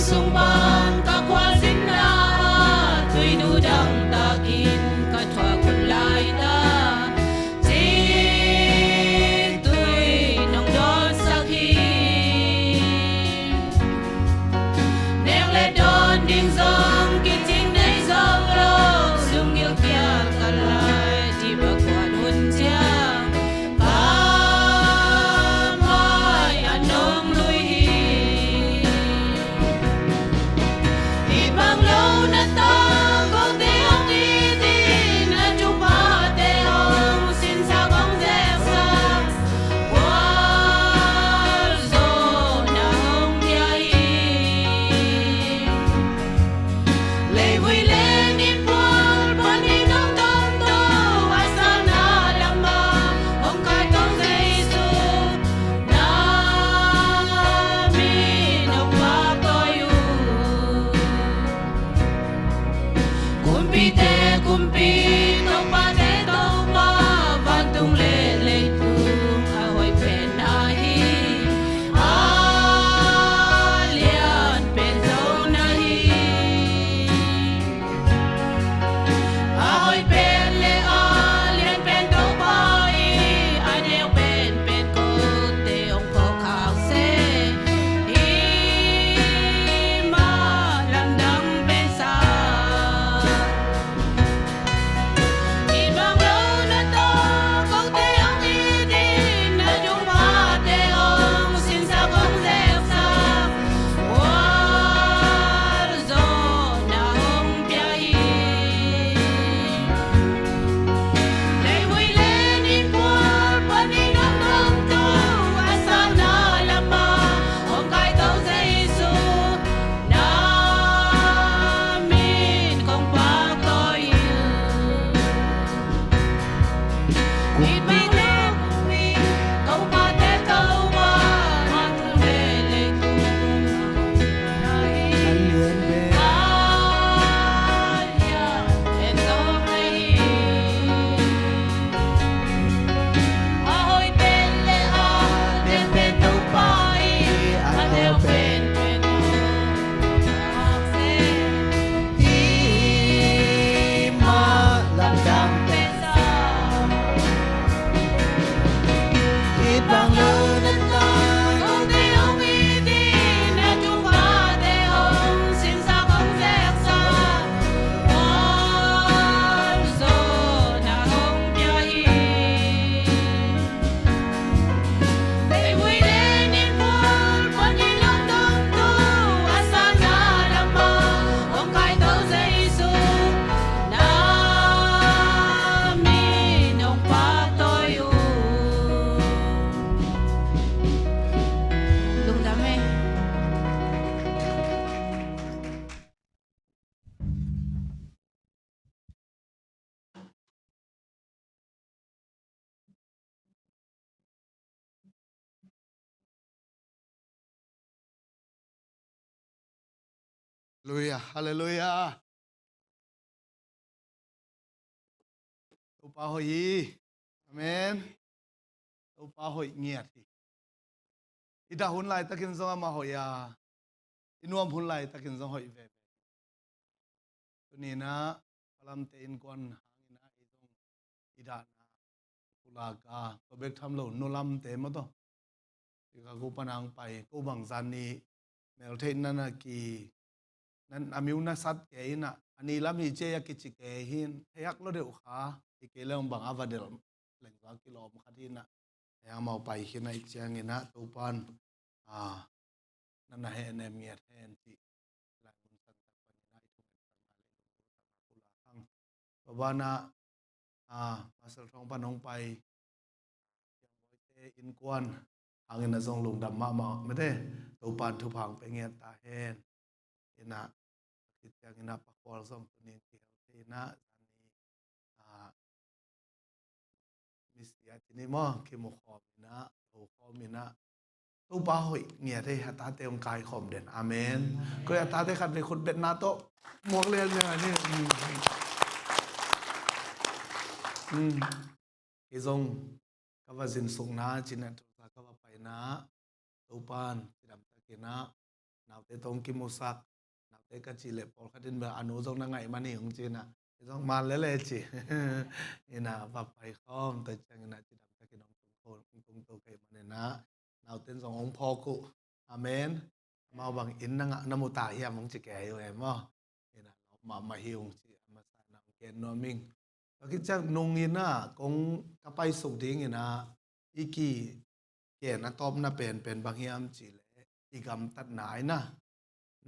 Sung pan ka khualzinna ah tuinu dang takin ka thuak hun laita, ciktui nong dawnsak hi. Nek le dawn ding zong kicing nei zo lo, lunggil kial ka lai, ci bang kuan hun ciang ka mai a nong lui hi. It bang lo na tang kote hong it in, a thupha te hong sinsak hong zeksak, gualzawhna hong pia hi. Leivui le ni pual panin hong dong to, a sana lamah hong kai to Jesu, na min hong paktawi uh. Kumpite kumpi, topate topa, vantung le leitung a hoih pen na hi, a lian pen zo na hi. A hoih pen le a lian pen Topa hi, a neu pen pen kote hong phawk khak se hi, mah lamdang pen sa. It bang lo na tawh kote hong it in, a thupha te hong sinsak hong zeksak, gualzawhna hong pia hi. Leivui le ni pual panin hong dong to, a sana lamah hong kai to Jesu, na min kong paktawi uh. Kumpi le kumpi, topate topa, vantung le leitung a lian pen, a lian pen zo na hi. A hoih pen le a lian pen Topa hi, a neu pen pen hong phawk khak se hi, mah lamdang pen sa. It bang lo na tang kote hong it in, a thupha te hong sinsak hong zeksak, gualzawhna hong pia hi. Leivui le ni pual panin hong dong to, a sana lamah hong kai to Jesu, na min hong paktawi uh. Lungdam e. Halleluiah, halleluiah. Topa hoih hi. Amen. Topa hoih ngiat hi. I dah hun laitakin zong amah hoih a, i nuam hun laitakin zong hoih veve. Tuni-in ah, Falam te innkuan hangin ah, i zong i dahna pulak a, tua bek tham lo, nu lamte maw taw, Chicago pan hong pai, ko bang zan ni meltheih na na ki, nan a miu na sat kei in ah, a ni lam hi ci a kici kei hi in, thei hak lo deuh kha, hi kei leng bang a va delh leng zong kilawm khat hi in ah, hei amau pai khin ahih ciangin ah, Topa'n, a, na na hehnem ngiat hen cih Lai Mun Sang tak panin ah i thungetna le i lungdamna pulak hang. Tua banah, a, Marshall Thawng pan hong pai Siangbawi te innkuan hangin ah zong lungdam mahmah mate. Topa'n thupha hong pia ngiat ta hen. In ah, khit ciangin ah Pa Khual zong tuni-in kihel thei in ah, zan ni, a, misi a ci ni maw, kimu khawm in ah, lo khawm in ah, Topa hoih ngiat hi. A tate hong kaikhawm den. Amen. Koi a tate khat vei khut betna tawh muak lian lian ni. Hmm. Kei zong ka va zinsukna, cina tusa ka va paina, Topa'n cidamtakin ah naute tawh hong kimusak, naute ka cih leh pawlkhat in bel a nu zong na ngaih man hi hong ci inah, i zong man lele ci. Inah va pai khawm, tua ciang inah cidam takin hong tung kho, hong tung to kei man inah, naute in zong hong phawk uh. Amen. Amau bang inn na ngah na mu ta hiam hong ci kei uh e maw. Inah lawp mahmah hi hong ci, a masa inah hong gen nuam ing. Tua khit ciang nung inah kong ka paisuk ding inah i kigen a tawpna penpen bang hiam cih leh i gamtatna ai na.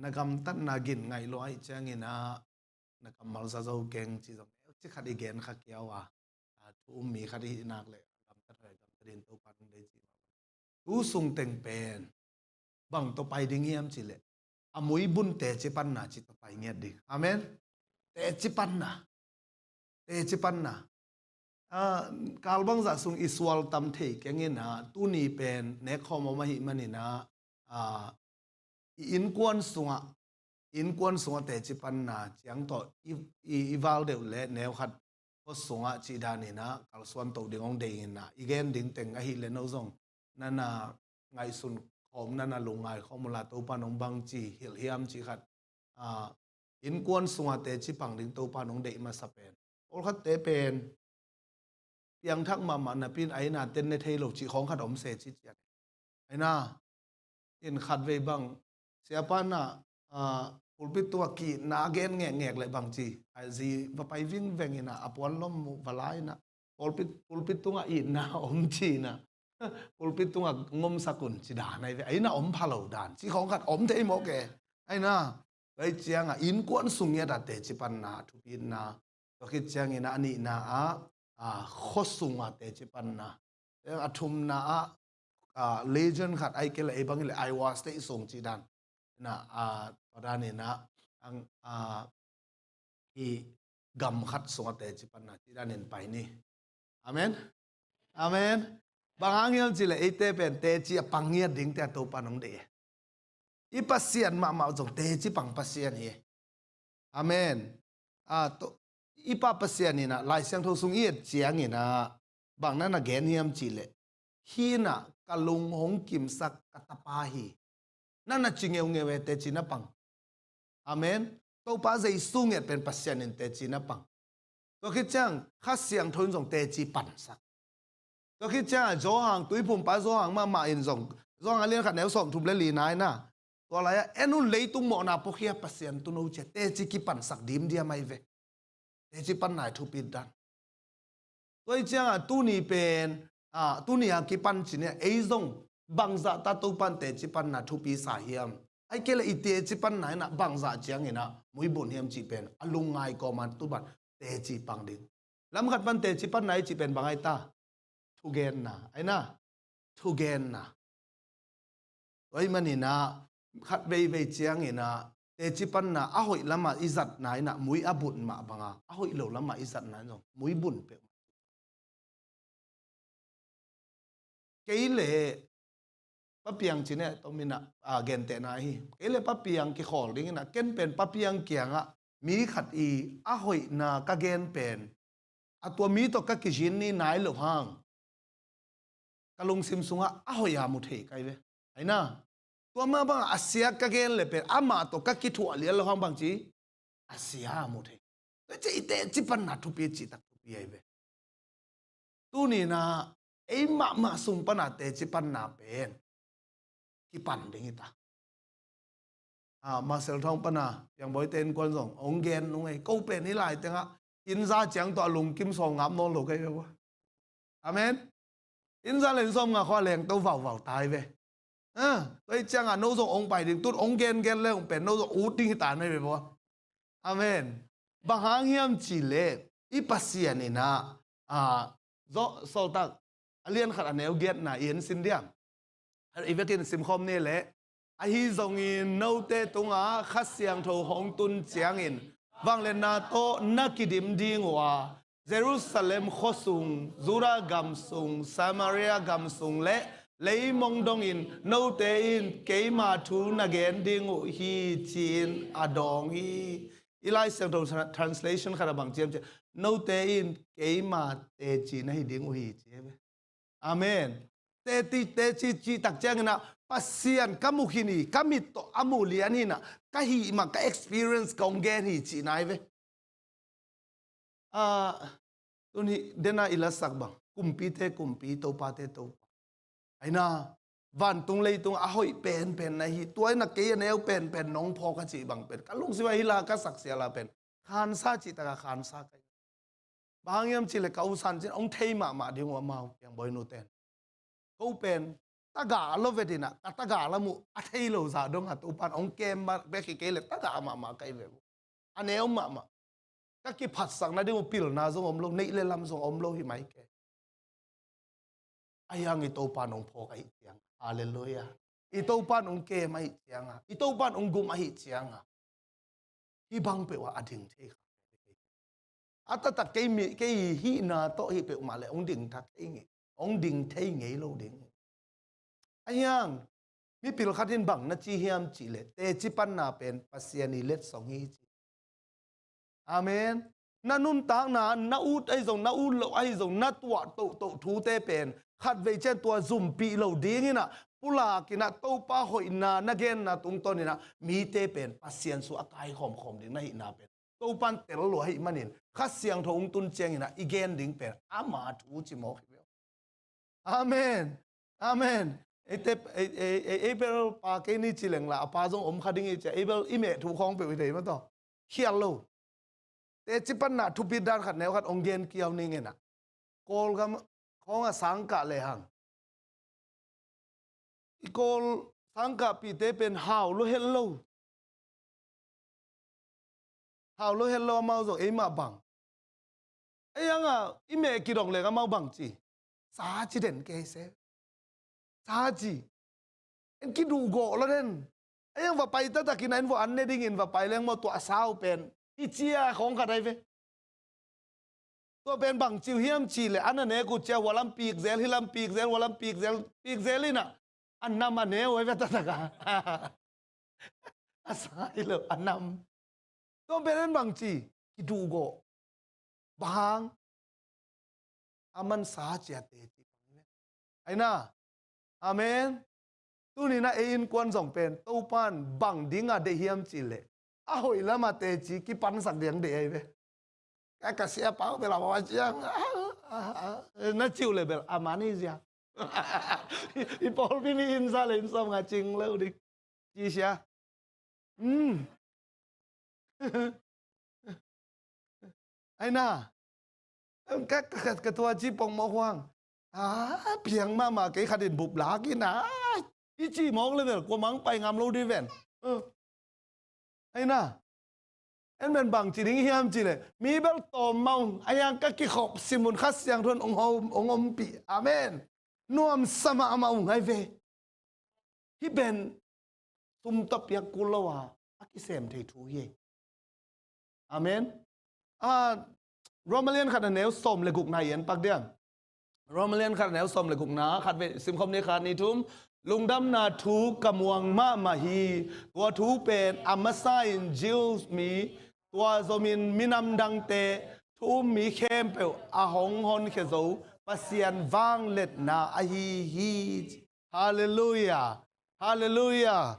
Na gamtatna gin ngaih lua ahih ciang inah na kammal za zo keng cih zong neu ci khat i gen kha kiau a, a thu um mi khat i hih nak leh gamtat hoih gamtat in Topa nung dei cih. Tu sung teng pen bang tawh pai ding hiam cih leh a muibun teci panna cih tawh pai ngiat ding. Amen. Teci panna. Teci panna. Ah, kal bangzah sung i sual tam thei keng inah, tuni pen nek khawm om ahih man inah, ah, i innkuan sungah, innkuan sungah teci panna ciang tawh i, i, i val deuh leh neu khat khuasungah cih dan inah kalsuan to ding hong dei inah, i gen ding teng ahih leh no zong na na ngaihsun khawm, na na lungngai khawm uh la, Topa nong bangci hilh hiam cih khat, ah, innkuan sungah teci pang ding Topa nong deih masa pen. Pawlkhatte pen piangthak mahmah napi in a inn ah ten ne thei lo cih khawng khat om se ci cian. Ai na, in khatvei bang siapa na, ah, pulpit tungah ki-itna a gen ngekngek leh bang ci, a zi va pai vingveng inah, a puan lom uh va la inah, pulpit, pulpit tungah itna om ci inah, pulpit tungah ngomsak un ci dan ai ve. Ai na, om pha lo dan cih khawng khat om thei mawk e. Ai na, tua ciangah innkuan sung ngiat a teci panna a thupitna. Tua khit ciang inah a nihna ah, ah, khua sungah teci panna. A thumna ah, ah, legend khat ai kei leh ei bang i leh Iowa State sung cih dan. Na, ah, tua dan inah ang, ah, i gam khat sungah teci panna cih dan in pai ni. Amen. Amen. Bang hang hiam cih leh eite pen teci a pang ngiat dingte a Topa nong deih e. I Pasian mahmah zong teci pang Pasian hi. Amen. Ah, to, i Pa Pasian inah Lai Siangtho sung i et ciang inah bang na na gen hiam cih leh, hih inah ka lung hong kimsak ka tapa hi, na na ci ngeungeu e, teci na pang. Amen. Topa Jesu ngiat pen Pasian in teci na pang. Tua khit ciang Kha Siangtho in zong teci pansak. Tua khit ciang a Johan, Tuiphumpa Johan mahmah in zong, Johan a lian khat neu sawmthum le li na inah, tua lai-ah en un, leitung mawhna puakhia Pasian tuuno ci a teci kipansak dimdiam ai ve. Teci panna i thupit dan. Tua hi ciangah tuni pen, ah, tuni a kipan ci ni a, ei zong bangzah ta Topa in teci panna thupi sa hiam? Ai kei leh i teci panna inah bangzah ciang inah muibun hiam cih pen a lungngai kawm a, tu pan teci pang ding. Lam khat pan teci panna i cih pen bang ai ta? Thugenna. Ai na, thugenna. Tua ahih man inah khat veivei ciang inah teci panna a hoih lamah i zatna inah mui a bun mah banga, a hoih lo lamah i zatna in zong mui bun peuh. Kei leh Pa Piang ci ni a, tom inah, ah, gentehna hi. Kei leh Pa Piang kikhawl ding inah, ken pen Pa Piang kiangah mi khat i a hoihna ka gen pen, a tua mi tawh ka kizin ni nai lo hang, ka lungsim sungah a hoih a mu thei kai ve. Ai na, tua mah bangah a sia ka gen leh pen amah tawh ka kithuah lian lo hang bang ci, a sia a mu thei. Tua ci i teci panna thupi cihtak thupi ai ve. Tuni inah ei mahmah sung pana teci panna pen kipan ding hi ta. Ah, Marcel Thawng pana Piang Bawite innkuan zong hong gen nung ei, ko pen hih lai tengah inn za ciang tawh a lungkim sawm ngap nawn lo kei ve ua. Amen. Inn za le inn sawm nga khua leng to vauvau tai ve. Ah, tua hi ciangah no zong hong pai ding, tut hong gengen le hong pen no zong ut ding hi ta nai ve ua. Amen. Bang hang hiam cih leh i Pasian inah, ah, Sawltak a lian khat a neu giatna i en sin diam? I vekin simkhawm ni leh, ahi zongin note tungah Kha Siangtho hong tun ciangin vangliatna tawh na kidim ding uh a, Jerusalem khuasung, Judah gam sung, Samaria gam sung le leimong dongin note in keima thu na gen ding uh hi, ci-in a dawng hi. I Lai Siangtho tra-, translation khat a bang ci hiam cih leh, note in keima teci na hi ding uh hi, ci hi ve. Amen. teci, teci cih tak ciangin ah, Pasian ka mu khin hi, ka mit tawh a mu lian hi-in ah, ka hih mah ka experience kong gen hi cihna hi ve. Ah, tuni dena i lasak bang, kumpite kumpi, topate topa. Aina, vantung leitung a hoih penpen na hi, tua ina kei a neu penpen nong phawk a cih bang pen ka lungsim a hi la, ka saksia la pen khansa cih taka khansa ka hi. Bang hang hiam cih leh ka usan cin hong thei mahmah ding uh amau, piang boinu ten. Ko pen tagah lo ve dinah, ka tagah lam uh a thei lo zah dong a, Topan hong kem bek hi kei leh tagah mahmah ka hi ve uh. A neu mahmah. Ka kiphatsak nading uh pilna zong om lo, neih le lam zong om lo hi mai ke. Ahi hang i Topan hong phawk ahih ciang, halleluiah, i Topan hong kem ahih cianga, i Topan hong gum ahih cianga, hih bang peuh ah a ding thei kha. A taktak kei mi, kei hihna tawh hih peuhmah leh hong ding thak thei ngei, hong ding thei ngei lo ding. Ahi hang mipil khat in bang na ci hiam cih leh, teci panna pen Pasian i letsong hi ci. Amen. Na nuntakna, na ut ahi zong, na ut loh ahi zong, na tuah tohtoh thute pen khatvei ciang tua zumpih lo dinginah, pulak inah, Topa hoihna na genna tungtawn inah mite pen Pasian sung a kai khawmkhawm ding na hihna pen Topan tel lua ahih manin, Kha Siangtho hong tun cianginah i gen ding pen ama thu ci mawk hi ve. Amen. Amen. Eite, ei, ei, ei, Abel pa kei ni ci leng la, a pa zong om kha ding hi cia, Abel i meh thu khawng peuh i thei mah tawh. Khial lo. Teci panna thupi dan khat neu khat hong gen kiau ning inah. Kawlgam khawng a sangkah lehang, i Kawl sangkahpihte pen hau lo het lo. Hau lo het lo, amau zong eimah bang. Ei hang a i meh kidong leng amau bang ci. Sa ci den kei se. Sa ci. En kiduh gawh lo den. Ei hang va pai taktakin a en va an ne dingin va pai leng maw, tua sau pen hi cia khawng khat ai ve. Tua pen bang ci uh hiam cih leh, an a nek uh cia hua lam pik zel, hi lam pik zel, hua lam pik zel, pik zel inah a nam a ne uh ai ve taktak a. A sa hi lo, a nam. Tua pen en bang ci, kiduh gawh. Bang hang a man sa cia teci pang. Aina. Amen. Tuninah ei innkuan zong pen Topan bang dinga deih hiam cih leh, a hoih lama teci kipansak ding deih ai ve. Ka, ka sia pau bel a bawa ciang, na ciu le bel a mani zia. I pawlpi mi inn sa le inn sawm nga cing lo ding ci sia. Aina. Ka, ka, ka tua ci pong mawh huang. A piang mahmah kei khatin bup lak ina, i ci mawk le bel kua mang pai ngam lo dih ven. Aina. En ben bang ci ding hiam cih leh, mi bel tawm mah ung, a hiang ka kikhop simun Kha Siangtho in hong ompih. Amen. Nuamsa mahmah ung ai ve. Hih ben sum tawh piak kul lo a, a kisem thei thu hi. Amen. A, Roma lian khat a neu sawm le gukna i en pak diam. Roma lian khat a neu sawm le gukna, khat ve simkhawm ni, khat ni thum. Lungdamna thu ka muang mahmah hi. Tua thu pen a masa in Jews mi, tua zomin minam dangte, thu um mi khempeuh a hong honkhia zo Pasian vangliatna ahi hi. Halleluiah. Halleluiah.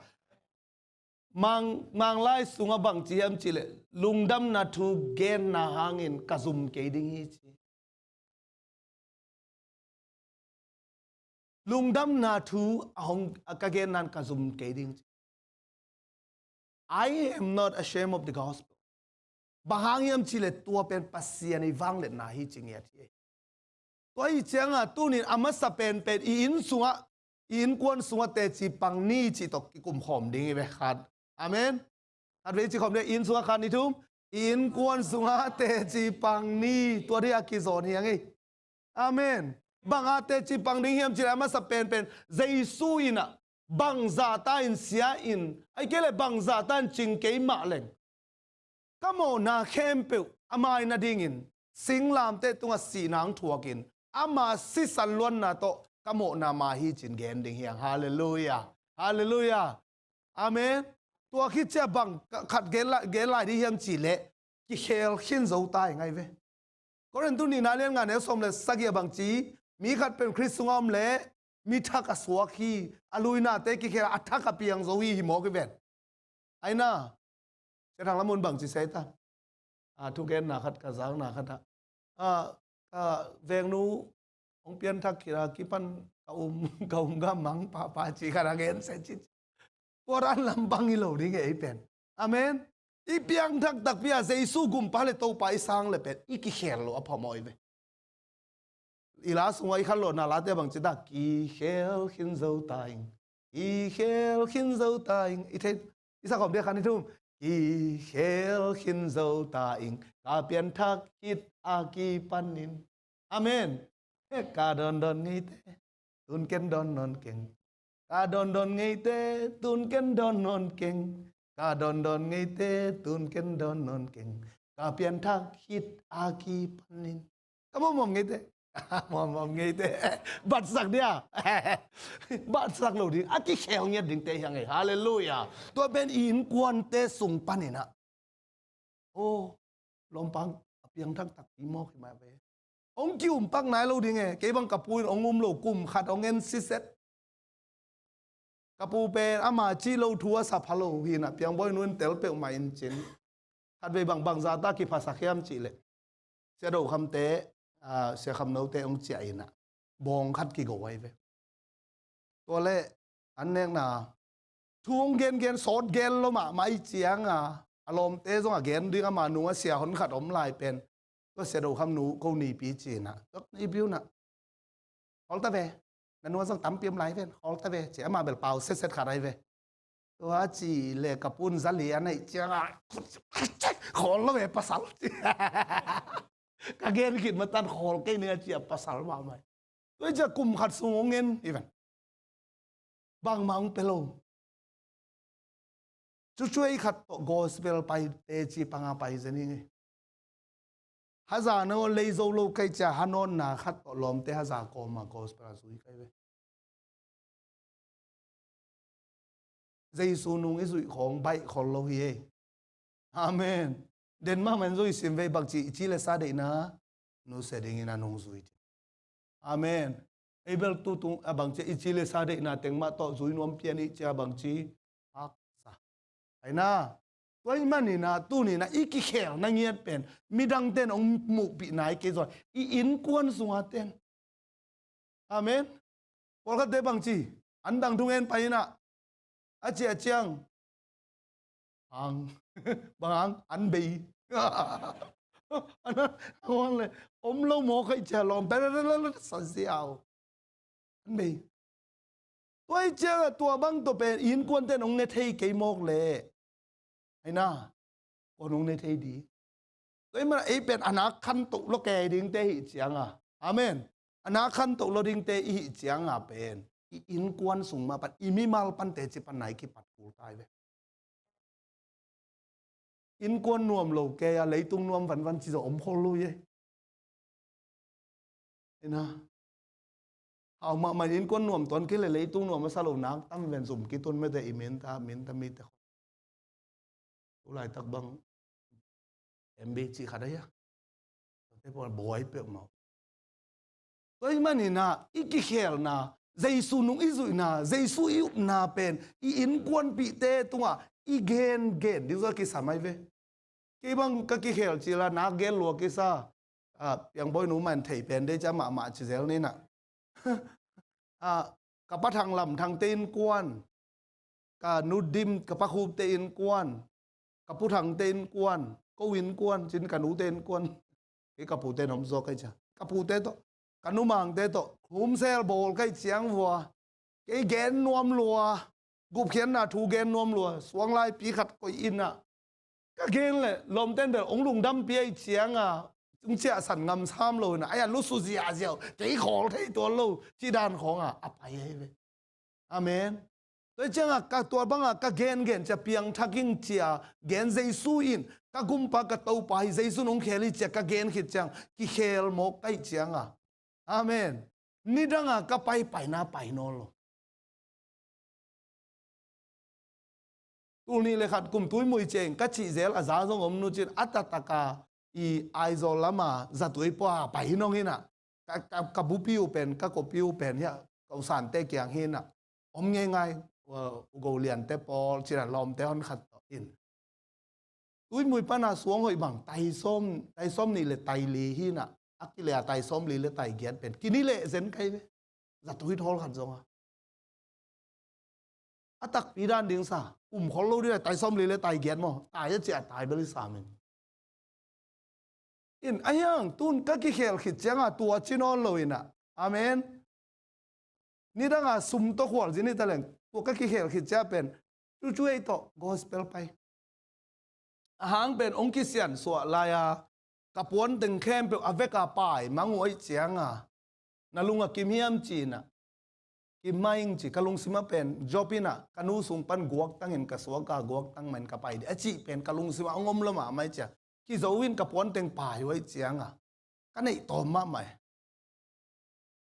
Mang, Manglai sungah bang ci hiam cih leh, lungdamna thu genna hangin ka zum kei ding hi ci. Lungdamna thu a hong, a ka genna in ka zum kei ding ci. I am not ashamed of the gospel. Bang hang hiam cih leh tua pen Pasian i vangliatna hi ci ngiat hi. Tua hi cianga tunin a masa penpen i inn sungah, i innkuan sungah teci pang ni cih tawh kikum khawm ding hi ve khat. Amen. Khat ve i ci khawm ding, i inn sungah khat ni thum, i innkuan sungah teci pang ni, tua dih a kizawn hi ang ei. Amen. Bang a teci pang ding hiam cih leh a masa penpen Jesu inah bangzahta in sia in, ahih kei leh bangzahta in cing kei mah leng, ka mawhna khempeuh ama ina dingin singlamteh tungah sihna hong thuakin ama sisan luanna tawh ka mawhna ma hi cin gen ding hi ang. Halleluiah. Halleluiah. Amen. Tua khit cia bang khat gen lai, gen lai dih hiam cih leh, kikhel khin zo ta hi ngai ve. Korintu nihna lian nga neu sawm le sagih a bang ci, mi khat pen Khrist sungah om leh Mi thak a suak hi, a luinate kikhel a thak a piang zo hi, hi mawk hi ven. Aina, Sia Thang Lam un bangci sia ta. A, thugenna khat ka zakna khat ah, a, ka vengnu hong pianthak khit a kipan ka um, ka um gam mang pahpah ci khat a gen sia ci. Tua dan lam bang hi lo ding e ei pen. Amen. I piangthak takpi a Jesu gumpa le Topa i sang le pen i kikhel lo a phamawh hi ve. I la sungah i khanlawhna late bangci ta, kikhel khin zo ta ing, kikhel khin zo ta ing. I thei, i sakhawm dia khan i thum, kikhel khin zo ta ing, ka pianthak khit a kipanin. Amen. Ka dawn dawn ngeite, tun ken dawn nawn keng. Ka dawn dawn ngeite, tun ken dawn nawn keng. Ka dawn dawn ngeite, tun ken dawn nawn keng. Ka pianthak khit a kipanin. Ka mawmawm ngeite. Mawmawm ngeite. Batsak dia. Batsak lo ding. A kikhel ngiat dingte hi hang e. Halleluiah. Tua pen i innkuante sung paninah. Aw, lawmpang a piangthak takpi mawk hi mah ve. Hong ki-um pak nai lo ding e. Kei bang ka pu in hong um lo kum khat hong en siset. Ka pu pen ama cih lo thu a sa pha lo hinah piangbawi nu in tel peuhmah in cin. Khatvei bang bangzah ta kiphasak hiam cih leh Sia Do Kham te, a, Sia Kham No te hong ciah inah bawng khat kigo ahi ve. Tua leh an nekna thu hong gengen sawt gel lo mahmah i cianga a lawmte zong a gen ding ama nunga sia hon khat om lai pen tua Sia Do Kham nu ko nipi cinah tua nipi unah khawl ta ve. Na nunga zong tampi om lai ven, khawl ta ve ci ama bel pau setset khat ahi ve. Tua ci le ka pun zali a neih cianga khawl lo ve pasal ci. Ka gen khit matan khawl kei ning a ci a pasal mahmah. Tua i cia kum khat sung hong en hi ven. Bangmah hong pe lo. Cucuai khat tawh gospel pai teci panga pai zen hi ngei. Haza na lei zo lo kai cia hanawnna khat tawh lawmte haza kawma gospel a zui kai ve. Jesu nung i zuih khawng baih khol lo hi ei. Amen. Den mahmah in zui sim vei bangci i ci le sa deihna nusia dingin a nung zui. Amen. Ei bel tutung a bangci i ci le sa deihna teng mah tawh zui nuam pian i cia bangci haksa. Aina. Tua i maninah tuninah i kikhelna ngiat pen midangten hong muhpih nai kei zaw i innkuan sunga ten. Amen. Pawlkhatte bangci an dang thungen pai inah a ciah ciang ang bang ang an bei. An le om lo maw khaih cia lawm pe san si au. An bei. Tua i ciangah tua bang tawh pen innkuanten hong ne thei kei mawk leh aina kong hong ne thei di. Tua i manah ei pen a nak khantoh lo kei dingte hih cianga. Amen. A nak khantoh lo dingte i hih cianga pen i innkuan sung mah pan i mimal pante ci pan nai kipat kul tai ve. Innkuan nuam lo kei a leitung nuam vanvan ci zo om khol lo ye. Ina. Hau mahmah innkuan nuam tuan kei le leitung nuam a sa lo nak tam ven zum kitun mete i minta minta mite. Tulaitak bang M B cih khat a hia. Tua te pawl buai peuhmah. Tua i maninah i kikhelna Jesu nung i zuihna Jesu i upna pen i innkuanpihte tungah i gengen ding zua kisam ai ve. Kei bang ka kikhel cila nak gen lua kisa. Piangbawi nu man thei pen dei ca mahmah ci zel ninah. Ka pa Thang Lam Thangte innkuan, ka nu Dim ka pa Khupte innkuan, ka pu Thangte innkuan, ko innkuan cin ka nute innkuan. Kei ka pute nom zaw kai cia ka pute tawh ka nu Mangte tawh khumsel bawl kai ciang vua. Kei gen nuam lua. Gupkhiatna thu gen nuam lua. Suanglaipi khat koih inah ka gen le lawmten bel hong lungdampi ahi cianga hong ciahsan ngam sam lo inah ai a lusu ziahziah uh kei khawl thei tuan lo ci dan khawnga a pai ahi ve. Amen. Tua cianga ka tua banga ka gengen cia piangthak ing cia gen Jesu in ka gumpa ka Topa hi Jesu nong khel hi cia ka gen khit ciang kikhel mawk kaih cianga. Amen. Nidanga ka paipaina pai nawn lo. Tul nih le khat kum tui mui ceng ka cih zel a za zong om nu cin a tataka i Aizawl lama zatui pua pai hi nong hinah ka bupi uh pen ka kopi uh pen hiah Kosante kiang hi inah om ngeingai, uh, Ugo Liante pawl, cina lawmte hon khat tawh in. Tuimui pana suang hoih bang, tai sawm, tai sawm nih le tai li hi inah, a kileh a tai sawm li le tai giat pen. Kini leh zen kai ve. Zatuit hawl khat zonga. A takpi dan ding sa, um khol lo ding a tai sawm li le tai giat maw. Tai a ciah tai bel i sam in. In, a hiang, tun ka kikhel khit cianga tua ci nawn lo inah. Amen. Nidanga sum tawh khualzin hi taleng, tua ka kikhel khit cia pen, tutu ei tawh gospel pai. A hang pen ong kisiansuah lai-a, ka puanteng khempeuh a veka pai mang uh aih cianga, na lung a kim hiam cinah, kim mah ing ci, ka lungsima pen, Job inah, ka nu sung pan guaktangin ka suaka guaktang mahin ka pai dih, a cih pen ka lungsima ong om lo mahmah ih cia, kizo in ka puanteng pai uh aih cianga, ka neih tawm mahmah eh.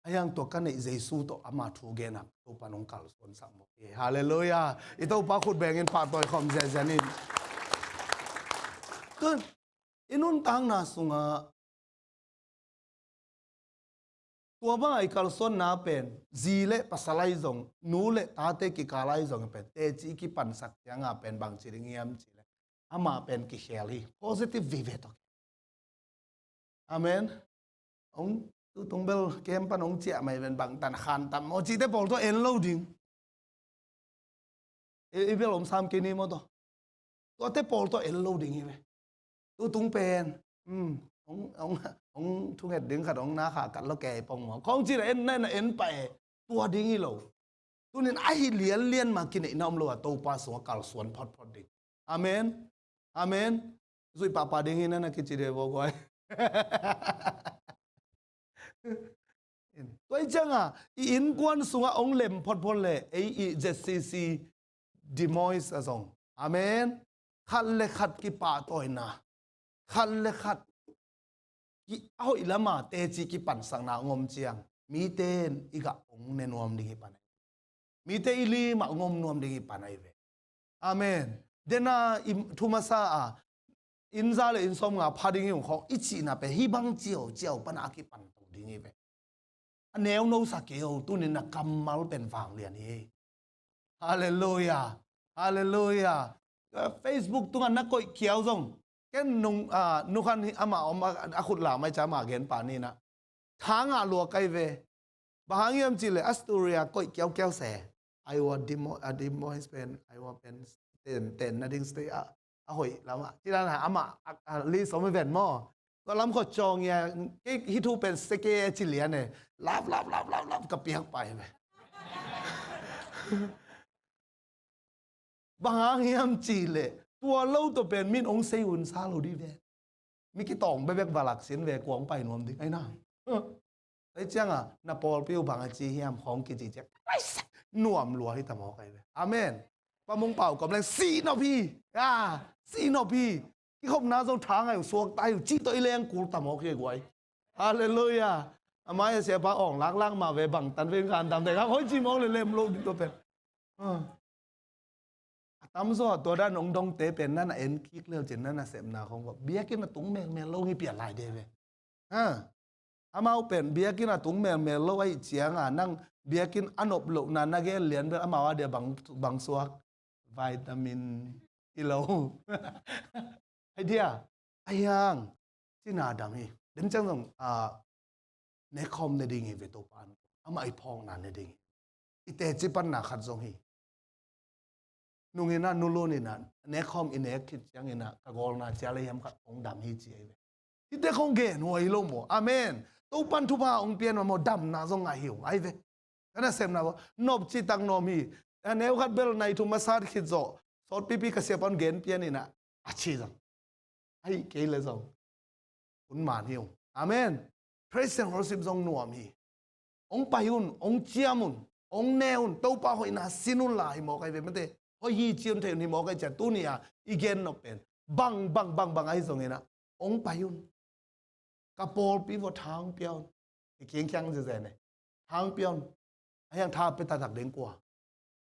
A hiang tua ka neih Jesu tawh ama thu genah Topa nong kalsuansak mawk hi. Halleluiah. I Topa khut bengin pahtawi khawm ziazian in. Tun, i nuntakna sungah tua banga i kalsuanna pen zi le pasal ahi zong, nu le tate kikal ahi zong pen teci kipansak cianga pen bangci ding hiam cih le, ama pen kikhel hi. Positive vive tawh. Amen. Ong tutung bel kem pan ong ciah mai ven bang tan khan tam maw cite pawl tawh en lo ding. I, i bel om sam kei ni maw tawh. Tuate pawl tawh en lo ding hi ve. Tutung pen, um, ong, ong, ong thunget ding khat ong na kha kat lo kei pong maw. Kong ci na en, na, na en pah e. Tua ding hi lo. Tunin ahi lianlian ma kineihna om lo a Topa sungah kalsuan photphot ding. Amen. Amen. Zuih pahpah ding hi na na kici de bo guai. Tua i cianga i innkuan sungah ong lem photphot le ei i Z C C Des Moines a zong. Amen. Khat le khat kipahtawina. Khat le khat ki, a hoih lama teci kipansakna ong om ciang, mite in i gah ong ne nuam ding hi pan ahi. Mite i limah ong om nuam ding hi pan ahi ve. Amen. Dena i thu masa a, inn za le inn sawmnga pha ding hi ung khawng i cihna pen hih bang ciau ciau pana a kipan to ding hi ve. A neuno sa kei o, tunin na kammal pen vanglian hi. Halleluiah. Halleluiah. Facebook tungah na koih kiau zong. Ken nung, ah, nukhan hi amah om a, a khut lam ai ca amah gen pah ninah. Thangah lua kai ve. Bang hang hiam cih leh Astoria koih kiaukiau se. Iowa Des Moines, ah, Des Moines pen, Iowa pen ten, ten na ding state ah. A hoih lamah. Ci dan amah, a, a, li som i ven maw. Tua lam khua cawng ia, kei hih thu pen seke ci lian e. Lap, lap, lap, lap, lap, ka piak pai ve. Bang hang hiam cih leh, tua lo tawh pen min ong sei un sa lo dih ve. Mi kitawng bebek valak sin ve, kuang pai nuam ding ai na. Ei cianga, na pawlpi uh bang a ci hiam khawng kici ciak. Nuam lua hi ta mawk ai ve. Amen. Pa mung pau kom leng si nop hi. Ya, si nop hi. Kikhopna zong tha ngai uh suak tai uh. Ci tawh i leng kul ta mawk hi guai. Halleluiah. A mai a siapa awng laklak mah ve bangtan ve ngan tam te kha. Hoi ci mawk le lem lo ding tua pen. Ah. A tamzaw a tua dan ong dongte pen nana en kik leu cin nana sepna khong ko. Biakinn a tung melmel lo ngi pial lai de ve. Ha. Amau pen biakinn a tung melmel lo ahi cianga nang biakinn a nop lohna na gen lian bel amau a dia bang, bang suak. Vitamin i lo. Ai dia. Ai hang. Cina dam hi. Den ciang zong, ah, nekhawm ne ding hi ve Topa an. Amah i phawkna ne ding hi. I teci panna khat zong hi. Nung inah, nulun inah, nekhawm i nek khit ciang inah, ka gawlna cia le hiam khat hong dam hi ci ahi ve. Hite khong gen huai lo maw. Amen. Topan thupha hong pian maw, damna zong ngah hi hong ai ve. Ka nasepna bo. Nop citak nuam hi. A neu khat bel nai thu masat khit zawh. Sawt pipi ka siapan gen pian inah. A ci zong. Ahi kei le zong. Un man hi ung. Amen. Praise and worship zong nuam hi. Ong pai un, ong ciam un, ong ne un, Topa hoihna sin un la hi mawk ai ve mate. Hoi hi ci un thei un hi mawk ai cia tuni a, i gen nop pen. Bang, bang, bang, bang ahi zong inah. Ong pai un. Ka pawlpi vawh thang pia un. I kiangkiang zeze ne. Thang pia un. A hiang tha pia taktak ding kua.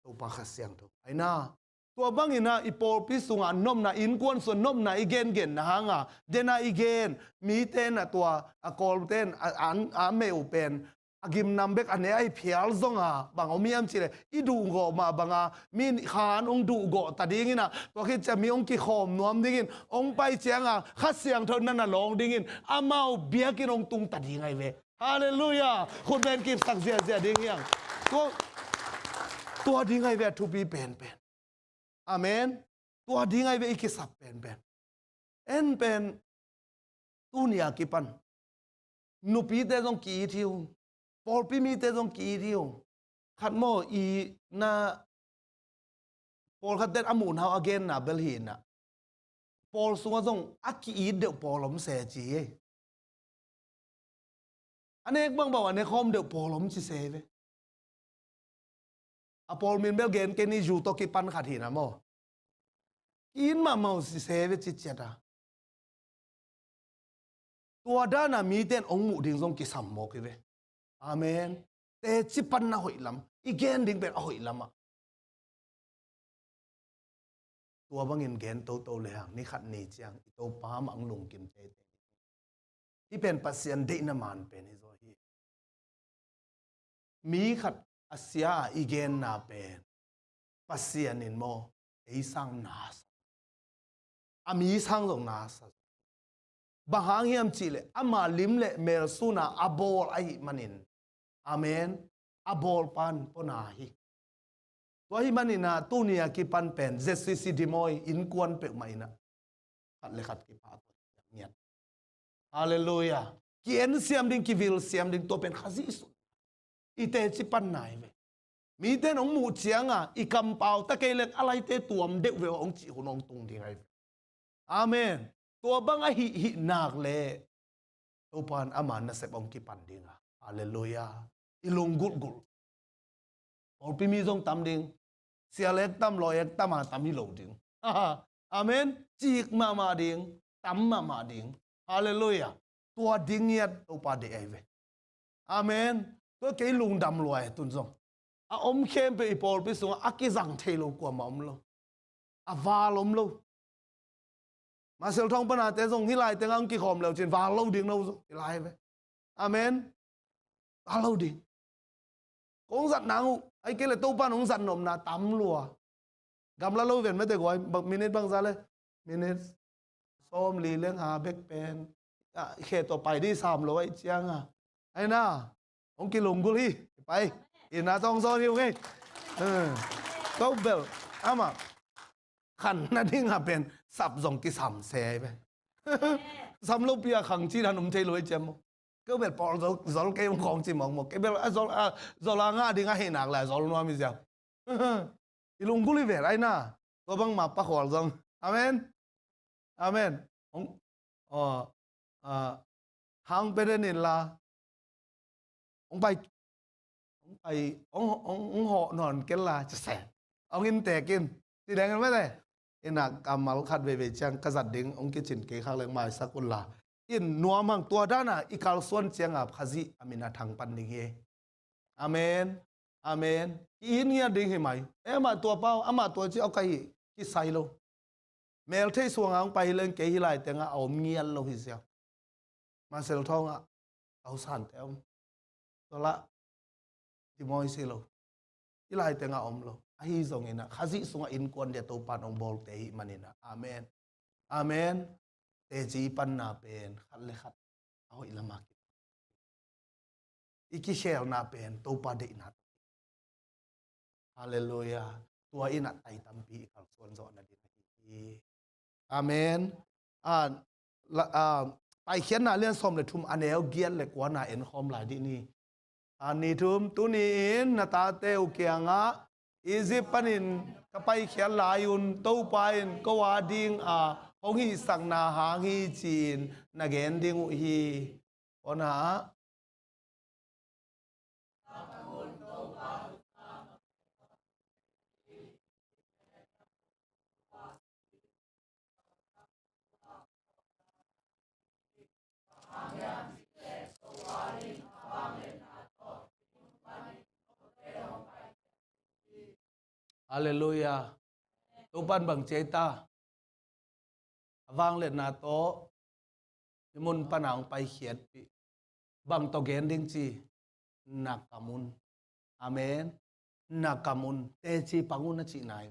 Topa Kha Siangtho. Aina. Tua bangina i pawlpi sunga nopna innkuan sua nopna i gengenna hanga. Dena i gen. Mite na tua a kawlten a, a, a meh uh pen. a gimnam bek a ne a i phial zonga bang om hiam cihleh, i duhgawh mah banga mi khan hong duhgawh ta dingin ah, tua khit ciang mi hong kikhawm nuam dingin hong pai cianga Kha Siangtho na na lawng dingin amau biakinn hong tung ta ding ahi ve. Halleluiah. Khutbeng kipsak ziahziah ding hiang. Tua, tua ding ahi ve a thupi penpen. Amen. Tua ding ahi ve i kisap penpen. En pen, tuni a kipan nupite zong ki-it hi uh. Pawlpi mite zong ki-it hi uh. Khat maw, i na pawlkhat ten a muhna uh a genna bel hi inah, pawl sungah zong a ki-it deuh pawl om se ci hi. A nek bangbang a nek khawm deuh pawl om ci se ve. A pawl min bel gen kei ni, zu tawh kipan khat hi na maw. Ki-it mahmah uh ci se ve ciciat a. Tua dana mite in hong muh ding zong kisam mawk hi ve. Amen. Teci panna hoih lam, i gen ding pen a hoih lamah. Tua bangin gen toto le hang, ni khat ni ciang i Topa mah hong lungkim teitei. Hih pen Pasian deihna man pen hi zaw hi. Mi khat a sia a i genna pen Pasian in maw, ei sang na sa. A mi sang zong na sa. Bang hang hiam cihleh, ama lim le mel suna a bawl ahih manin. Amen. A bawl pan pona hi. Tua ahih manin ah, tuni a kipan pen Z C C Dimoy innkuan peuhmah inah khat le khat kipah tua ngiat. Halleluiah. Ki-en siam ding, kivil siam ding, tua pen Khazih sung i teci panna hi ve. Mite in hong muh cianga i kampau ta kei leng a laite tuam deuh ve aw hong cih hun hong tung ding ahi ve. Amen. Tua bang ahih hih nak leh Topa in ama nasep hong kipan dinga. Halleluiah. I lunggulhgulh. Pawlpi mi zong tam ding. Sial ek tam, lawi ek tam a tam hi lo ding. Amen. Cik mahmah ding, tam mahmah ding. Halleluiah. Tua ding ngiat Topa deih ahi ve. Amen. Tua kei lungdam lua e tun zong. A om khempeuh i pawlpi sungah a kizang thei lo kuamah om lo. A val om lo. Marshall Thawng panate zong hih lai tengah hong kikhawm leucin val lo ding lo zong hi lai ve. Amen. Val lo ding. Kong zat nang uh, ahih kei leh Topa in hong zat nopna tam lua. Gamla lo ven mete guai, minute bangzah le. Minute sawmli le nga bek pen. Ah, khe tawh pai dih sam lo ahih cianga. Ahi na, hong kilunggulh hi, pai. Inn ah tawng zawn hi ung ei. Eh, ko bel, amah khan nading a pen sap zong kisam se ahi ve. Sam lopi a khang cih dan om thei lo ahih ciang maw. Ko bel pawl zol, zol kei ung khawng ci mawk maw. Kei bel a zol, a zol a ngah ding ahih nak leh a zol nuam hi ziau. I lunggulh hi ven ahi na. Tua bangmah pakhual zong. Amen. Amen. Hong, aw, ah, hang pe den inla. Hong pai, hong pai, hong, hong, hong hawh nawn ken la, ci se. Hong inntek in. Ci deng in mete. Inn ah kammal khat veivei ciang ka zat ding, hong kicin kei khak leng maisak un la. In nuam hang, tua dana i kalsuan cianga Khazih a min a thang pan ding hi. Amen. Amen. Ki-it ngiat ding hi mai. Eh, amah tua pau, amah tua ci, aw ka hi, kisai lo. Mel thei suanga hong pai hi leng kei hih lai tengah a om ngiat lo hi ziau. Marshall Thawng ah, a husante om. Tua lah, Dimoy si lo. Hih lai tengah om lo. Ahi zongin ah, Khazih sungah innkuan dia Topa in hong bawlte ahih manin ah. Amen. Amen. Teci panna pen, khat le khat a hoih lamah i kikhelna pen Topa deihna. Halleluiah. Tua in ah tai tampi i kalsuan zawh nading ahi hi. Amen. Ah, la, ah, Paikhiatna lian sawm le thum a neu giat le kuana en khawm lai dih ni. Ah, ni thum, tuni-in na tate uh kiangah Egypt panin ka paikhiat lai-un Topa in ko a dinga hong hihsakna hang hi ci-in na gen ding uh hi. Kona ah. Halleluiah. Topa in bang ci ei ta? A vangliatna tawh hih mun pana hong paikhiatpih. Bang tawh gen ding ci? na kam un. Amen. Na kam un, teci pang un a cihna hi.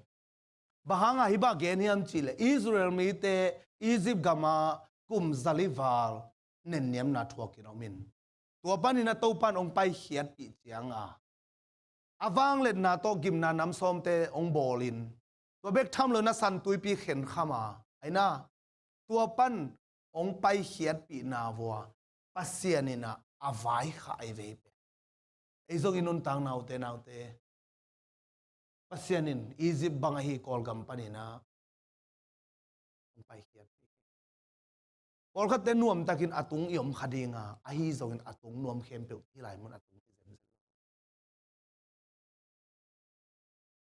Bang hanga hih bang gen hiam cihleh, Israel mite Egypt gama kum zali val nenniamna thuakin om in, tua panin a Topan hong paikhiatpih cianga a vangliatna tawh gimna nam sawmte hong bawlin, tua bek tham lo na San Tuipi khenkhama aina, tua pan hong paikhiatpihna vua Pasian in a vaikhak ahi vei pen. Ei zong i nuntak naute naute, Pasian in Egypt bang ahi Kawlgam panin a hong paikhiatpih. Pawlkhatte nuamtakin a tung i om kha dinga, ahi zongin a tung nuam khempeuh hi lai mun a tung hi zenzen.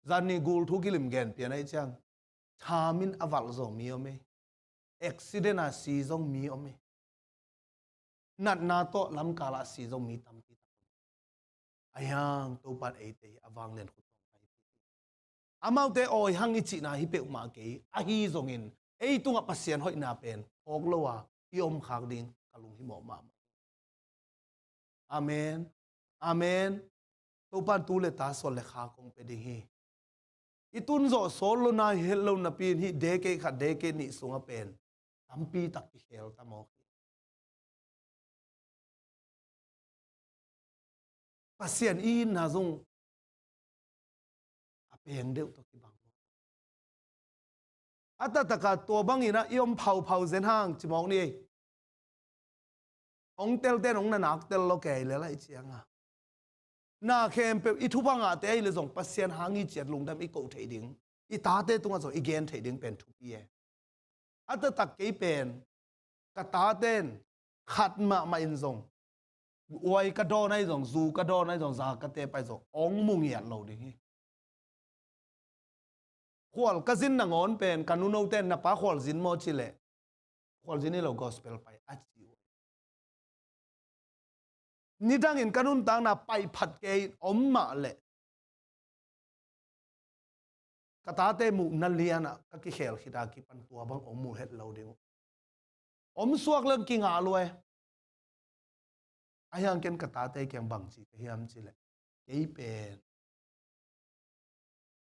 Zan ni gul thu kilim gen pian ahi ciang, thamin a valh zong mi om e. Accident a si zong mi om e. Natna tawh lamkal a si zong mi tampi tak. Ahi hang Topan eite hi a vanglian khut tawh. Amaute awi hang i cihna hi peuhmah kei, ahi zongin ei tungah Pasian hoihna pen phawk lo a i om khak ding ka lunghimawh mahmah. Amen. Amen. Topan tu le ta sawl le kha kong pe ding hi. I tun zawh sawl lo na hi het lo napi in hih decade khat decade nih sunga pen tampi tak kikhel ta mawk hi. Pasian i itna zong a peng deuh tawh kibang. A taktaka tua bangin a i om phauphau zen hang ci mawk ni ei. Hong telten hong na nak tel lo kei le lai cianga, na khempeuh i thupha ngahte ahi le zong Pasian hang i ciat lungdam i koh theih ding, i tate tungah zong i gen theih ding pen thupi e. A taktak kei pen ka taten khat mahmah in zong, uai ka dawn ahi zong, zu ka dawn ahi zong, za ka tep ahi zong hong mu ngiat lo ding hi. Khual ka zin nangawn pen ka nunoten na pa khual zin maw cileh, khual zin hi lo, gospel pai a ci uh. Nidangin ka nuntakna paiphat kei om mah leh ka tate muhna lianah ka kikhel khita kipan tua bang hong mu het lo ding uh. Om suak leng kingah lua e. Ahi hang ken ka tate kiang bangci ka hiam cileh, kei pen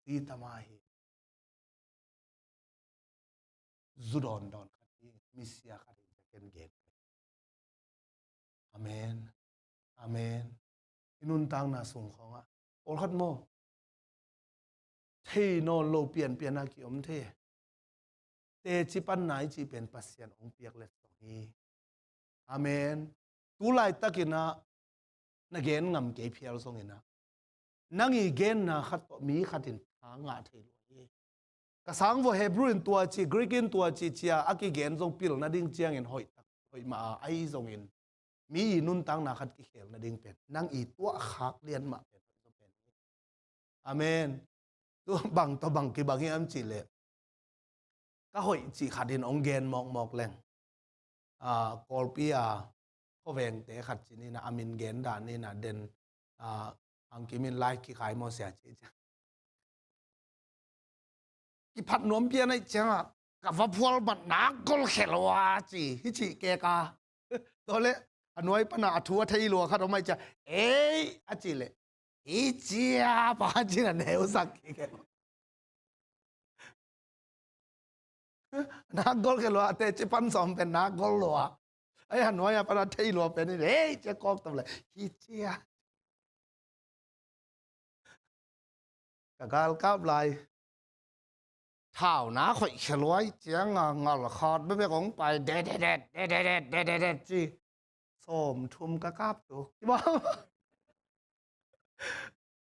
titama hi. Zu dawndawn khat hi, misia khat hi, ken gen. Amen. Amen. I nuntakna sung khawngah pawlkhat maw, thei nawn lo pianpian a kiom thei. Teci panna i cih pen Pasian hong piak letsong hi. Amen. Tu laitakin ah na gen ngam kei phial zongin ah, nang i genna khat tawh mi khatin tha ngah thei lo hi. Ka sang vua Hebrew in tua ci, Greek in tua ci cia a kigen zong pilna ding ciangin hoih tak, hoih mah a, ahi zongin mi i nuntakna khat kikhel nading pen nang i tuahkhak lian mah pen hoih zaw pen. Amen. Tu bang tawh bang kibang hiam cihleh, ka hoih cih khatin hong gen mawkmawk leng, a, Kawlpi a khuavengte khat ci nina, a min gen dan nina, den, a, angkimin lai kikhai mawsia ci cia. Kiphat nuam pian aih ciangah ka va phual bat nak gol khe lo a ci, hi cih keka. Tawleh a nuai pana a thu a thei lua khat om aih ciah, ei a cih leh, hi cia pa cin a neusak kikek. Nak gol khe lua, teci pan sawm pen nak gol lua. Ai, a nuai a pana thei lua pen in, ei cia kawk tam leh, hi cia. Ka galkap lai thau na khoih khe luai cianga ngal khat bebek hong pai, dededet, dededet, dededet ci. Sawm thum ka kap tu.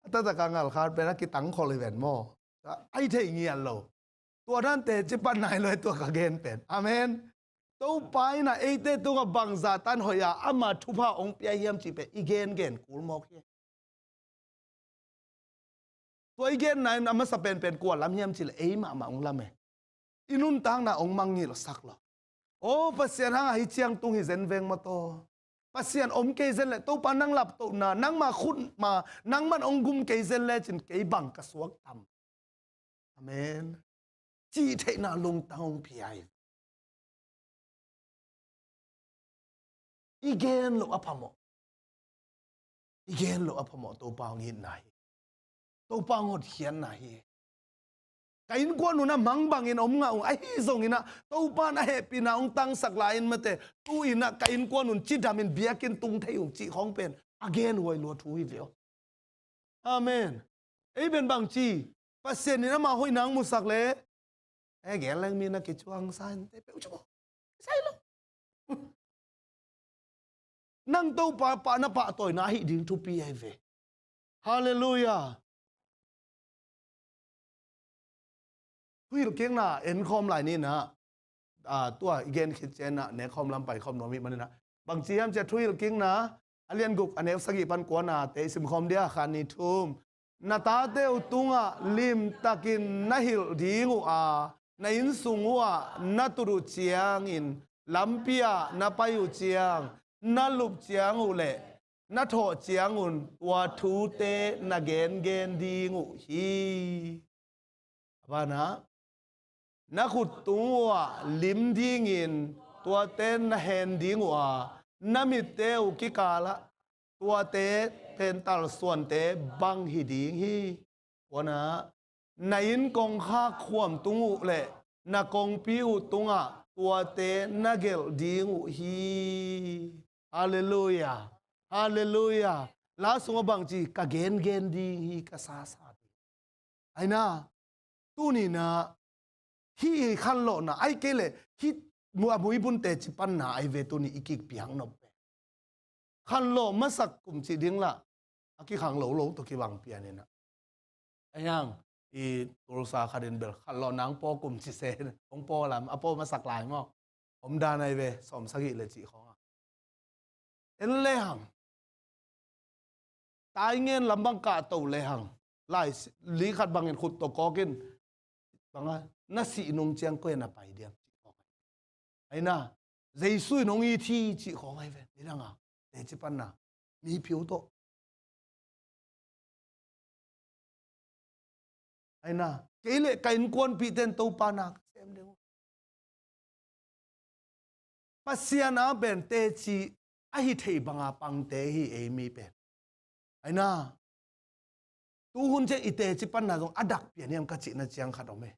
A taktaka ngal khat pen a kitang khol hi ven maw? Ai thei ngiat lo. Tua dan teci pan nai luai tua ka gen pen. Amen. Topa in a eite tungah bangzah tan hoih a ama thupha hong pia hiam cih pen i gengen kul mawk hi. Tua i genna in a masa penpen kua lam hiam cih leh ei mahmah hong lam e. I nuntakna hong mangngilhsak lo. Aw, Pasian hang ahi ciang tung hi zen veng maw taw. Pasian om kei zen leh Topa nang laptohna, nangma khutma, nangman hong gum kei zen lecin kei bang ka suak tam. Amen. Cih theihna lungtang hong pia hi. I gen loh a phamawh. i gen loh a phamawh Topa hong itna hi. Topa hong hotkhiatna hi. Ka innkuan un a mang bangin om ngah ung, ahi zongin ah Topa in a hehpihna hong tangsak lai in mate, tu-in ah ka innkuan un cidamin biakinn tung thei ung cih khawng pen a genhuai lua thu hi ve aw. Amen. Ei pen bangci, Pasian in ama hoihna hong musak le, e gen leng mi na kicuang sa in te peuh cu maw? Sai lo. Nang Topa pa na pahtawina ahih ding thupi ahi ve. Halleluiah. Thuhilhkikna enkhawm lai ni na, ah, tua i gen khit ciangin ah nekkhawm lam paikhawm nuam hi manin ah, bangci hiam cih leh Thuhilhkikna a lian guk a neu sagih pan kuana te i simkhawm dia, khat ni thum. Na tate uh tungah limtakin na hilh ding uh a, na innsung uhah na tut uh ciangin, lampi ah na pai uh ciang, na lup ciang uh le na thawh ciangun tua thute na gengen ding uh hi. A banah, na khut tung uhah lim dingin tuate na hen ding uh a, na mitte uh kikalah tuate pen talsuante bang hi ding hi. Kuanah, na inn kongkhak khuam tung uh le na kongpi uh tungah tuate na gelh ding uh hi. Halleluiah. Halleluiah. La sungah bangci, ka gengen ding hi, ka sasa ding. Aina, tuni na, hih khanlawhna, ai kei le, hih mu-, a muibun teci panna ai ve tuni i kikpiak nop ve. Khanlawh masak kum cih ding lah a kikhang lo lo tawh kibang pian in ah. A hiang i Tulsa khat in bel khanlawh nang paw kum ci se, hong paw lam, a paw masak lai maw? Om dan ai ve, sawm sagih le cih khawng a. En lehang. Taingen lam bang kah to lehang. Lai si-, li khat bangin khut tawh kawk in. Bang a, na sih nung ciang koi na pai diam. Aina, Jesu in hong it hi cih khawng ai ve. Ni dang a, teci panna. Mi phiu tawh. Aina, kei le ka innkuanpihte in Topa na ka sem ding uh. Pasian a pen teci a hi thei banga pangte hi ei mi pen. Aina, tu hun ciang i teci panna zong a dak pian hiam ka cihna ciang khat om e.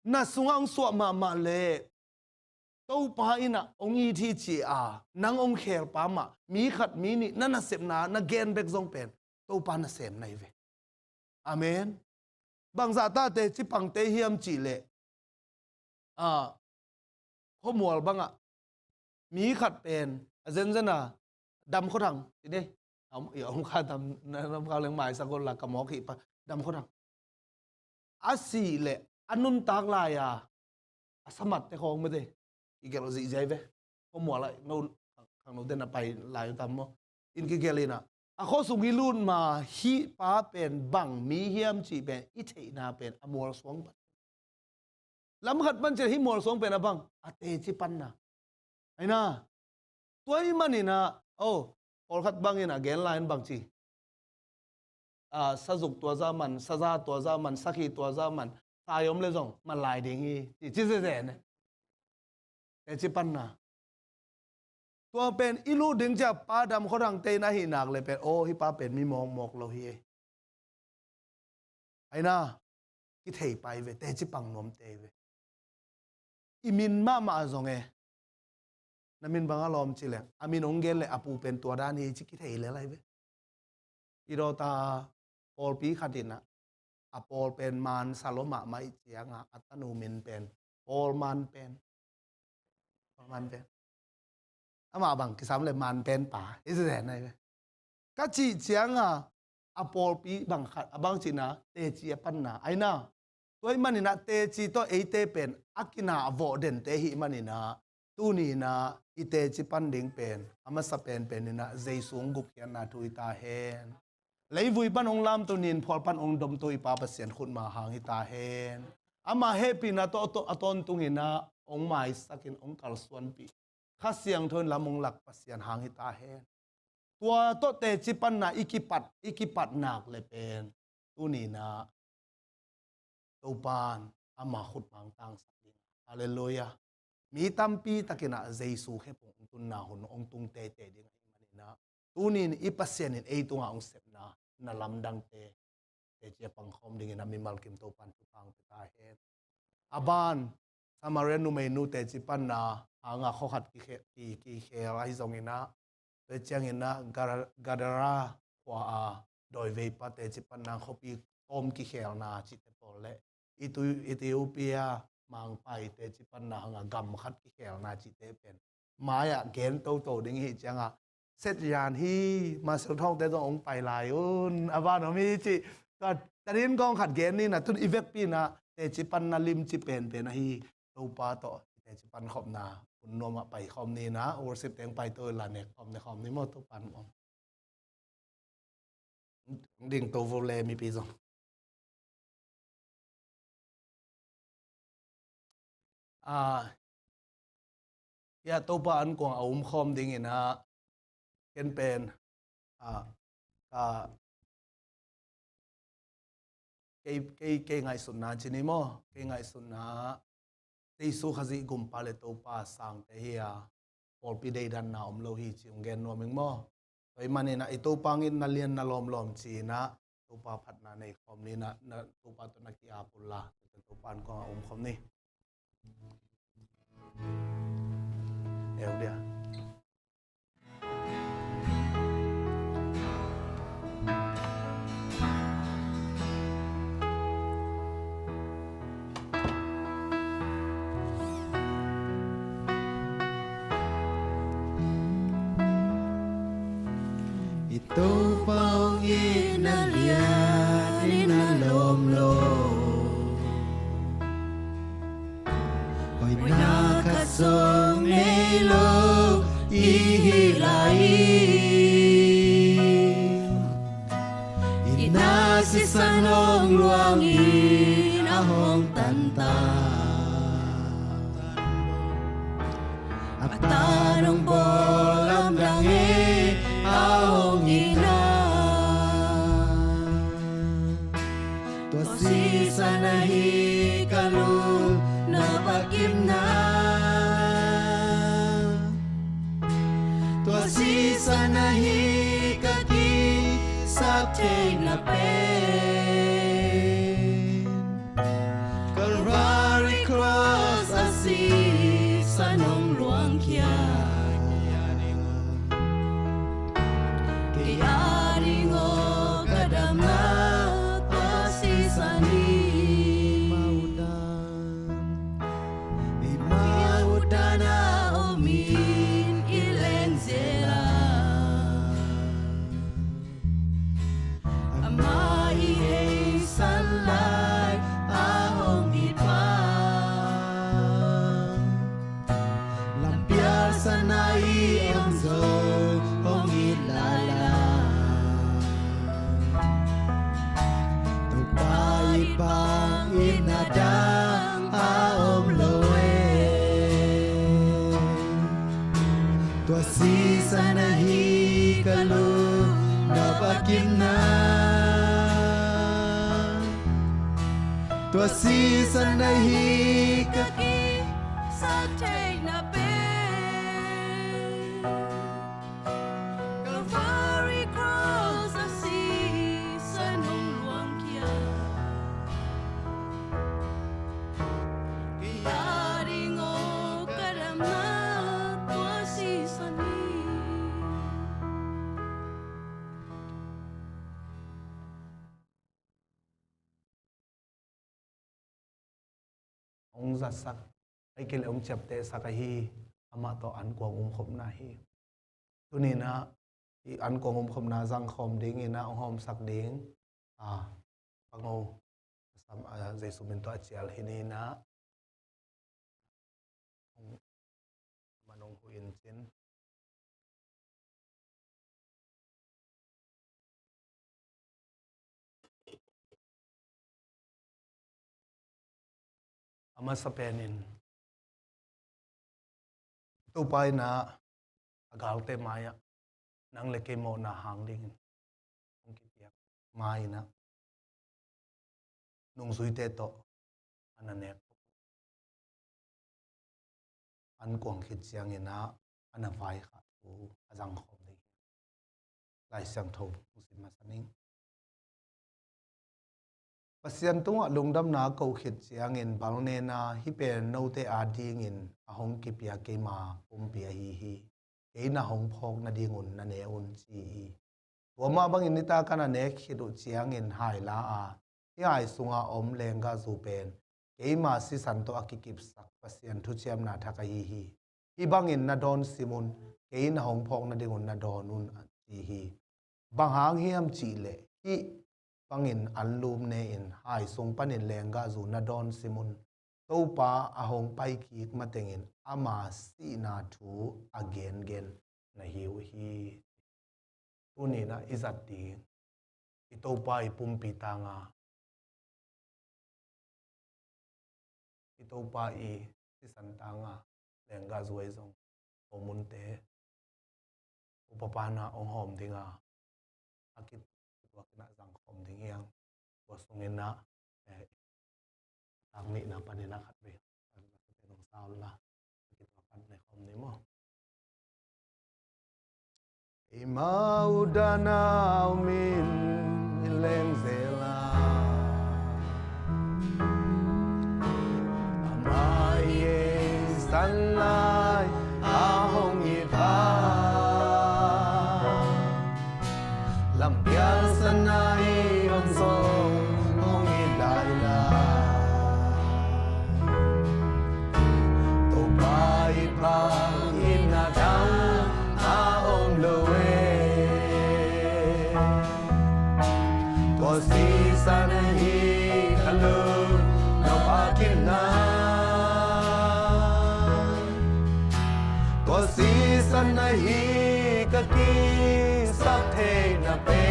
Na sungah hong suah mahmah le Topa in ah hong it hi ci a, nang hong khelpa mah, mi khat mi nih na nasepna na gen bek zong pen Topa nasem na hi ve. Amen. Bangzah ta teci pangte hiam cih leh, a, khuamual bangah mi khat pen a zenzen a, Dam Khua Thang, ti dei. A om, i om kha tam, na, na om kha leng maisak uh la ka mawk hi pa, Dam Khua Thang. A sih leh a nuntak lai-a a samatte khawng mete i gelh zihziai ve. Khuamual ah no, khangno den a pai lai uh tam maw? In kigelh in ah, a khuasung i lut ma hih pa pen bang mi hiam cih pen i theihna pen a mualsuang pan. Lam khat pan ciah hih mualsuang pen a bang, a teci panna. Aina, tua ahih manin ah, oh, pawlkhat bangin a gen lai in bangci. A, sazuk tua zah man, saza tua zah man, sakhi tua zah man, sai om le zong man lai ding hi, ci, ci zezen e. Teci panna. Tua pen i lut ding ciah pa Dam Khua Thangte in ahih nak le pen, oh, hih pa pen mi mawkmawk lo hi e. Aina, kithei pai ve, teci pang nuamte ve. I min mahmah a zong e. Na min bang a lawm ci leng, a min hong gen le a pu pen tua dan hi ci kithei le lai ve. I dawta pawlpi khat in ah, a pawl pen man sa lo mahmah ih cianga a tanu min pen Paul Man pen. Paul Man pen. Amah bang kisam le Man pen pa. I zen ai ve. Ka cih cianga a pawlpi bang khat, a bang cihna, teci a panna. Aina, tua ahih manin ah teci tawh eite pen a kinah vawh dente ahih manin ah, tuni in ah i teci pan ding pen a masa penpen in ah Jesu hong gupkhiatna thu hi ta hen. Leivui pan hong lamto, ninphual pan hong domto i Pa Pasian khutma hang hi ta hen. Ama hehpihna tawh, tawh a tawntung in ah hong maisak in hong kalsuanpih, Kha Siangtho in lam hong lak Pasian hang hi ta hen. Tua tawh teci panna i kipat, i kipat nak le pen tuni in ah Topan ama khutma hong tangsak ding. Halleluiah. Mi tampi takin ah Jesu khe pong hong tunna hun hong tung teitei ding ahih manin ah, tuni in i Pasian in ei tungah hong sepna na lamdangte teci a pangkhawm dingin a mimal kim Topan thupha hong pia ta hen. A ban Samaria numeinu teci panna hanga khuakhat kikhe- ki- kikhel ahi zongin ah, tua ciangin ah Gar- Gadara khua a dawiveipa teci panna khuapi tawm kikhelna cihte pawl le Ethiopia mangpai teci panna hanga gam khat kikhelna cihte pen mai-ah gen toto ding hi ciangah, Setlian hi, Marcel Thawngte zong hong pai lai un, a ban om hi cih. Tua tadin kong khat gen ni na, tun i vekpi na teci panna limci penpen ahi. Topa tawh teci pankhopna hun nuamah paikhawm ni na, worship teng paito la nekkhawm nekhawm ni maw, Topan om. Ding to vo le mipi zong. Ah, ya Topa an kuang a umkhawm dingin ah, ken pen, ah, ka, kei, kei, kei ngaihsutna ci ni maw, kei ngaihsutna Jesu Khazih gumpa le Topa sangte hi a, pawlpi deidanna om lo hi ci hong gen nuam ing maw. Tua ahih manin ah i Topa ngitna lianna lawmlawm ci-in ah Topa phatna nei khawm ni na, na Topa tawh na ki-ap un la, Topa an kuang a um khawm ni. Eu dia. I Topa hong itna lian in a lawm lo. Hoihna khat zong nei lo i hi lai. Itna sisan hong luangin a hong tantan. A tan hong bawl lamdang e a hong itna. Tua sisan ahi ka lungnuam a kimna. Tua sisan ahi ka kisap theihna pen. Calvary Cross a sisan hong luangkhia. Kei a ding aw ka damna tua sisan hi. Eima utdan a om in i leng zel a. Amah i heisan lai a hong it pa. Lampial sana i om zo hong it lai lai. Topa i pang itna dang a om lo e. Tua sisan ahi ka lungnuam a kimna. Tua sisan ahi ka kisap theihna pen. Calvary Cross a sisan hong luangkhia. Kei a ding aw ka damna tua sisan hi. Hong zatsak, ahih kei leh hong ciaptehsak ahi, amah tawh ankuang umkhopna hi. Tuni-in ah, i ankuang umkhopna zangkhawm dingin ah hong hawmsak ding, a, Pango, a, Jesu min tawh a cial hi ni-in ah, hong, man hong hu in cin. A masa penin Topa in ah a galte mai-ah nang le kei mawhna hang dingin hong kipiak mai-in ah nungzuite tawh a na nek, ankuang khit ciangin ah a na vaikhak thu a zangkhawm ding. Lai Siangtho hong sim masa ning. Pasian tungah lungdamna ko khit ciangin bang nena hih pen note adingin a hong kipia keima pumpi ahi hi. Kei na hong phawk nadingun na ne un ci hi. Tua mah bangin nitak a na nek khit uh ciangin hai la a, hih hai sunga om lenggahzu pen keima sisan tawh a kikipsak Pasian thuciamna thak ahi hi. Hih bangin na dawn sim un, kei na hong phawk nadingun na dawn un a ci hi. Bang hang hiam cihleh hih bangin anlum ne-in hai sung panin lenggahzu na dawn sim un. Topa a hong paikik matengin ama sihna thu a gengen na hi uh hi. Tuni-in ah i zat ding i Topa i pumpi tanga, i Topa i sisan tanga lenggahzu ahi zong, homunte upa pana hong hawm dinga, a kituakin ah zang khawm ding hi hang. Tua sungin ah, eh, tak nihna panin ah khat vei hong sa unla, a kituakin ne khawm ni maw? Eimau dana om in i leng zela, ama i engsan lai a hong it a, lampial sana i om zong hong it lai lai. Topa i pha i na dang a om lo e. Tua sisan ahi ka lungnop a kinna, tua sisan ahi ka kisap theihna pen,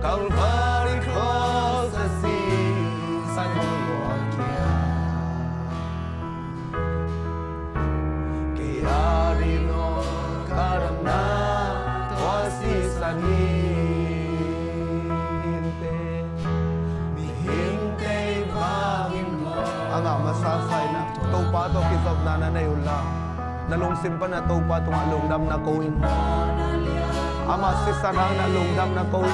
Calvary cross a sisan hong luah kia. Kei a ding aw ka damna tua sisan hi. Mihingte, mihingte i vangin maw, a ngah masa sa in ah Topa tawh kizopna na nei unla, na lungsim pan ah Topa tungah lungdamna ko in. Ama sisan hangin ah lungdamna ko in.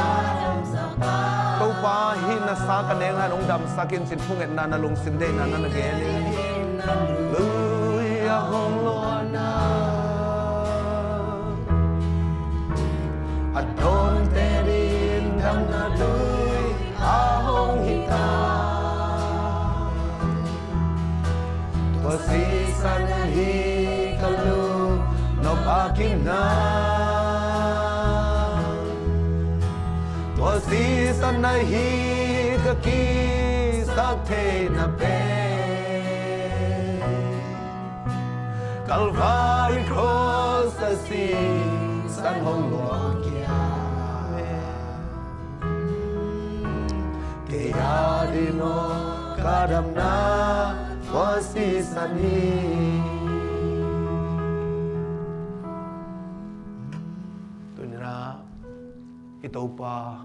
Topa, hih na sa ka neng hang hong damsak in ci-in thungetna, na lungsim deihna na na gen in. Lui a hong luahna, a dawnte ding damna lui a hong hi ta. Tua sisan ahi ka lungnop a kinna, tua sisan ahi ka kisap theihna pen, Calvary cross a sisan hong luah kia. Kei a ding aw ka damna tua sisan hi. Tuni-in ah i Topa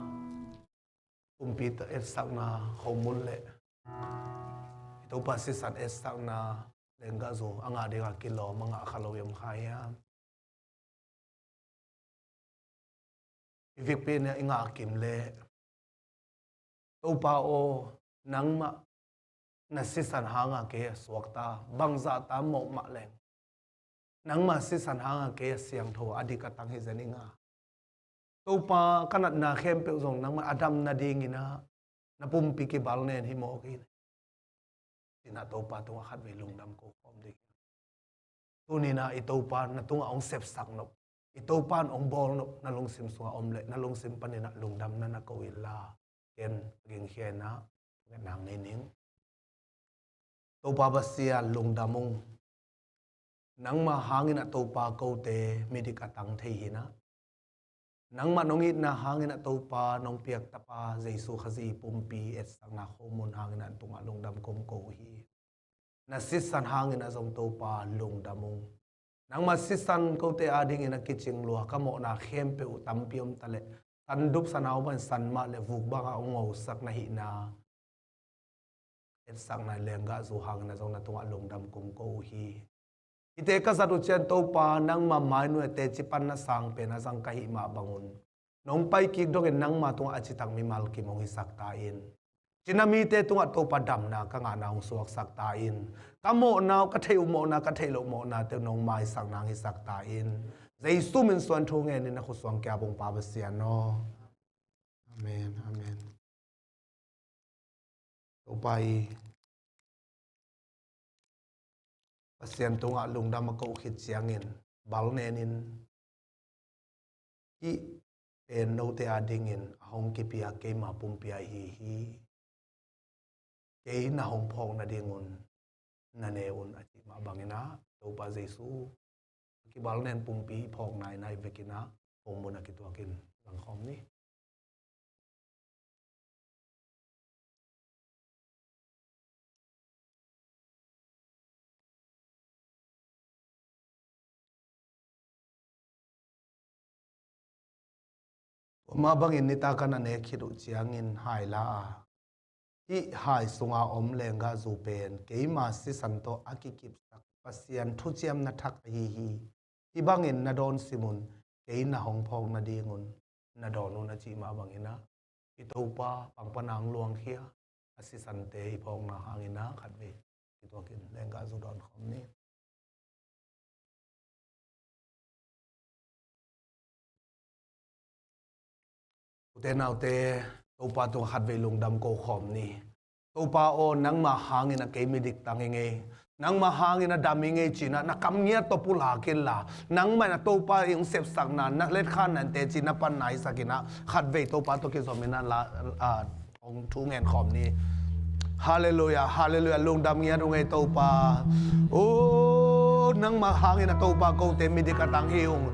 pumpi etsakna khomun le i Topa sisan etsakna lenggahzu a ngah dinga kilawm a ngah kha lo i om kha hiam? I vekpi-in i ngah kim leh, Topa aw, nangmah na sisan hanga kei a suakta, bangzahta mawh mah leng, nangmah sisan hanga kei a siangtho, a dik a tang hi zen ing a. Topa, ka natna khempeuh zong nangmah a dam nadingin ah na pumpi kibal nen hi mawk hi. Ci-in ah Topa tungah khatvei lungdam ko khawm ding. Tuni-in ah i Topa na tungah hong sepsak nop, i Topa in hong bawl nop na lungsim sungah om leh, na lungsim panin ah lungdamna na ko inla, ken a gingkhia-in ah ngetna nei ning. Topa Pasian, lungdam ung. Nangmah hangin ah Topa kote midik a tang thei hi-in ah, nangmah nong itna hangin ah Topa nong piak Tapa Jesu Khazih pumpi etsakna khomun hangin ah na tungah lungdam kong ko uh hi. Na sisan hangin ah zong Topa lungdam ung. Nangmah sisan kote adingin a kicing lua, ka mawhna khempeuh uh tampi om ta leh, sandup sanau bang san mah leh vuk bangah hong ngosak na hihna etsakna lenggahzu hangin ah zong na tungah lungdam kong ko uh hi. Hihte ka zat uh ciang Topa, nangma mainuai teci pan na sang pen a zang ka hih mah bangun, nong pai kik dongin nangma tungah a citak mimal kim hong hisak ta in. Ci na mite tungah Topa damna ka ngahna hong suaksak ta in. Ka mawhna uh, ka theih uh mawhna, ka theih loh mawhnate uh nong maisak nang hisak ta in. Jesu min suang thu ngenin na khut suang kiap ung Pa Pasian aw. Amen, amen. Topa i Pasian tungah lungdam a koh khit ciangin bal nenin, hih pen note a dingin a hong kipia keima pumpi ahi hi. Kei na hong phawk nadingun na ne un, a cih mah bangin ah Topa Jesu a kibal nen pumpi i phawkna in ah i vekin ah hong mun a kituakin langkhawm ni. Tua mah bangin nitak a na nek khit uh ciangin hai la a, hih hai sunga om lenggahzu pen keima sisan tawh a kikipsak Pasian thuciamna thak ahi hi. Hih bangin na dawn sim un, kei na hong phawk nadingun na dawn un, a cih mah bangin ah i Topa pangpana hong luangkhia a sisante i phawkna hangin ah khatvei kituakin lenggahzu dawn khawm ni. Ute naute, Topa tungah khatvei lungdam ko khawm ni. Topa aw, nangmah hangin a kei midik tang i ngei, nangmah hangin a dam i ngei ci-in ah na kam ngiat tawh pulak inla, nangmah in a Topa i hong sepsakna, na letkhanna in teci na panna hisak in ah khatvei Topa tawh kizom in ah la, a, hong thu ngen khawm ni. Halleluiah, halleluiah, lungdam ngiat ung ei Topa. O, nangmah hangin a Topa kote midik a tang hi ung.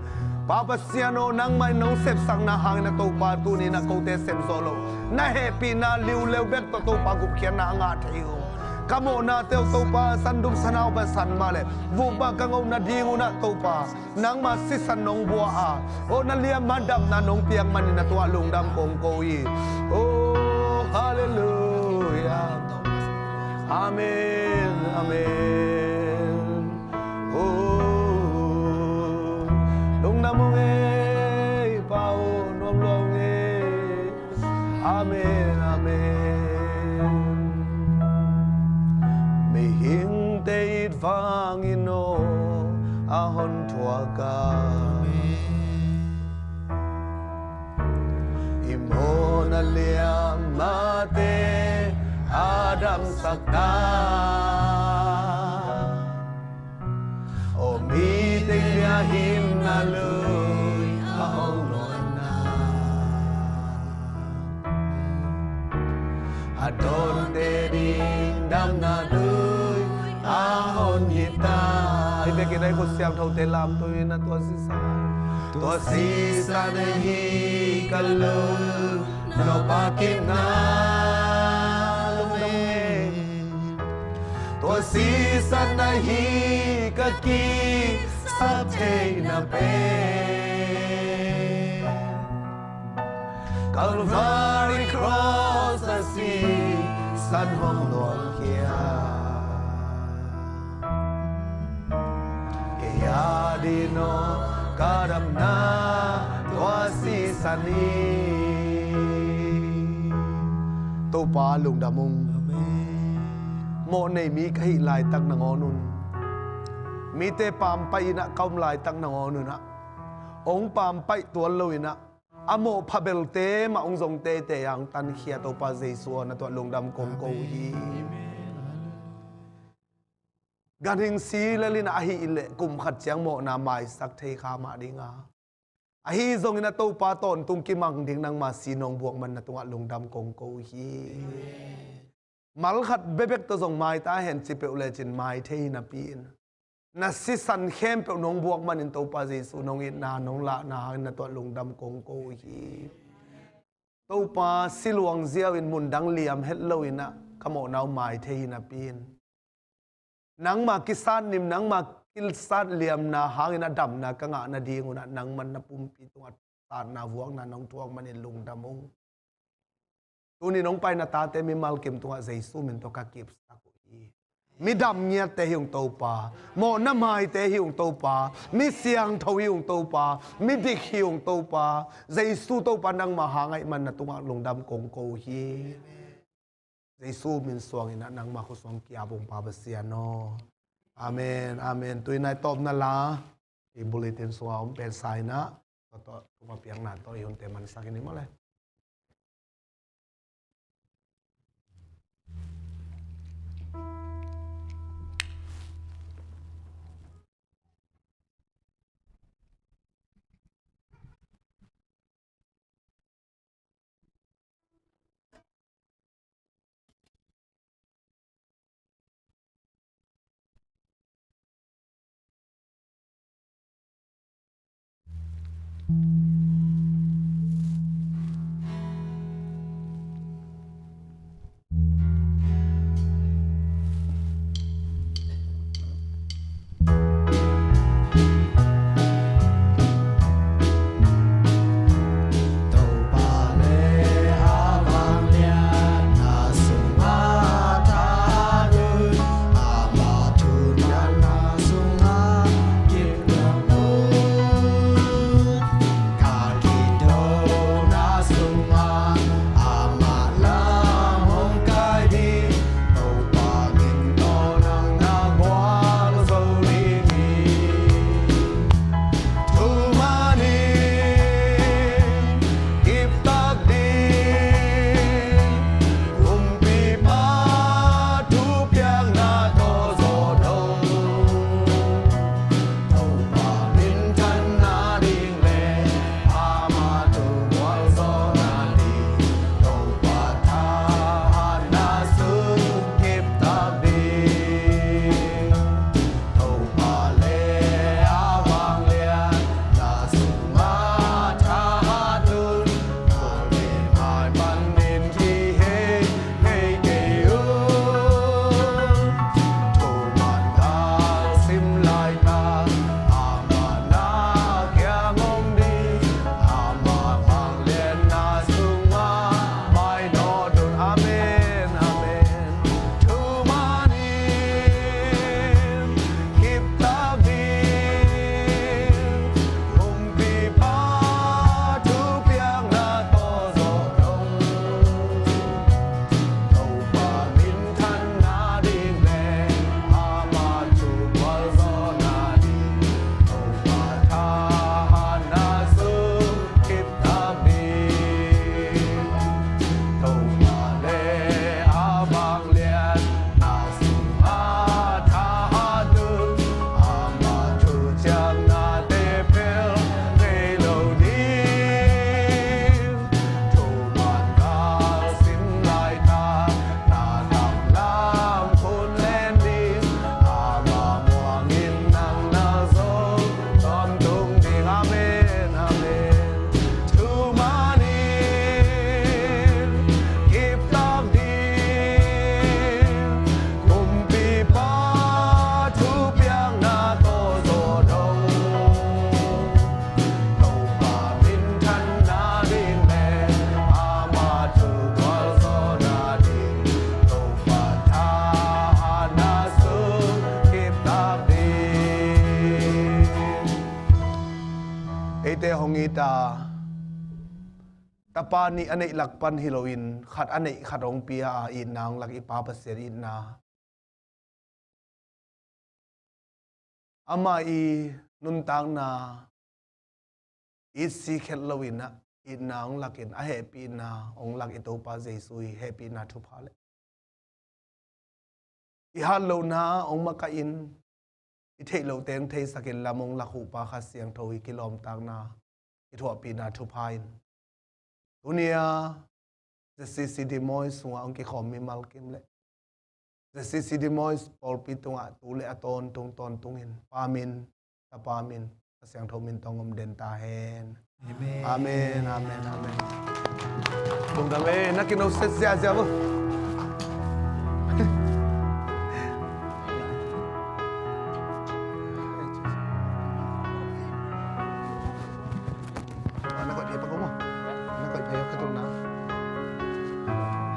Pa Pasian aw, nangmah in nong sepsakna hangin a Topa tuni-in a kote sepzawh loh, na hehpihna liuleu bek tawh Topa gupkhiatna a ngah thei ung. Ka mawhnate uh Topa, sandum sanau bang san mah leh vuhbah ka ngoh nadingun ah Topa nangma sisan nong buak a, aw, na liamma damna nong piak manin na tungah lungdam kong ko hi. Aw, halleluiah. Amen, amen. Aw, lungdam ung ei Pa aw, nuam lua ung ei. Amen, amen. Mihingte it vangin aw a hon thuak a, i mawhna liammate a damsak ta. Aw, mite biakinnna lui a hong luanna, a dawnte ding damna lui a hon hi ta. I vekin a i khut siangthote lamto in a tua sisan, tua sisan ahi ka lungnop a kipna. Lungdam ung ei. Tua sisan ahi ka kisap theihna pen, Calvary cross a sisan hong luangkhia. Kei a ding aw ka damna tua sisan hi. Topa lungdam ung. Amen. Mawh nei mi ka hih laitak nangawn un, mite pampaih in ah ka om laitak nangawn un ah, hong pampaih tuan lo in ah, a mawh phabelte mah hong zong teitei a hong tankhia Topa Jesu aw, na tungah lungdam kong ko hi. Amen. Ganhing si lel in ah ahih leh kum khat ciang mawhna maisak thei kha mah ding a, ahi zongin a Topa tawntung kimang ding nangma si nong buak man na tungah lungdam kong ko hi. Amen. Mal khat bekbek tawh zong mai ta hen ci peuh lecin mai thei hi napi in, na sisan khempeuh nong buak manin Topa Jesu nong itna nong lahna hangin na tungah lungdam kong ko hi. Topa, si luang ziau in mundang liam het lo in ah ka mawhna uh mai thei hi napi in, nangma kisat nim, nangma kisat liamna hangin a damna ka ngah nadingun ah nangman na pumpi tungah satna vuakna nong thuak manin lungdam ung. Tuni nong pai na tate mimal kim tungah Jesu min tawh ka kipsak uh hi. Mi dam ngiatte hi ung Topa, mawhna maite hi ung Topa, mi siangtho hi ung Topa, mi dik hi ung Topa. Jesu Topa nangmah hang ahih man na tungah lungdam kong ko hi. Jesu min suangin ah nangmah khut sung kia bawngpa Pasian aw. Amen, amen. Tu-in ah i tawpna la i bulletin sungah om pen sa-in ah, tua tawh thupha piakna tawh i hunte mansak in i maw le. Eite hong it a, tapa nih a neih lak pan hi loin khat a neih khat hong pia a itna hong lak i Pa Pasian itna, amah i nuntakna itsi khet loin ah itna hong lakin a hehpihna hong lak i Topa Jesu i hehpihna thupha le i hat lohna hong makaih in, i theih loh teng theisakin lam hong lak uh Pa Kha Siangtho i kilawmtatna i thuahpihna thupha in, tunia Z C C Des Moines sungah hong kikhawm mimal kim le Z C C Des Moines pawlpi tungah tu le a tawntung tawntungin Pa min, Tapa min, Kha Siangtho min tawh hong om den ta hen. Amen. Amen, amen, amen. Lungdam e, na kino set ziahziah uh.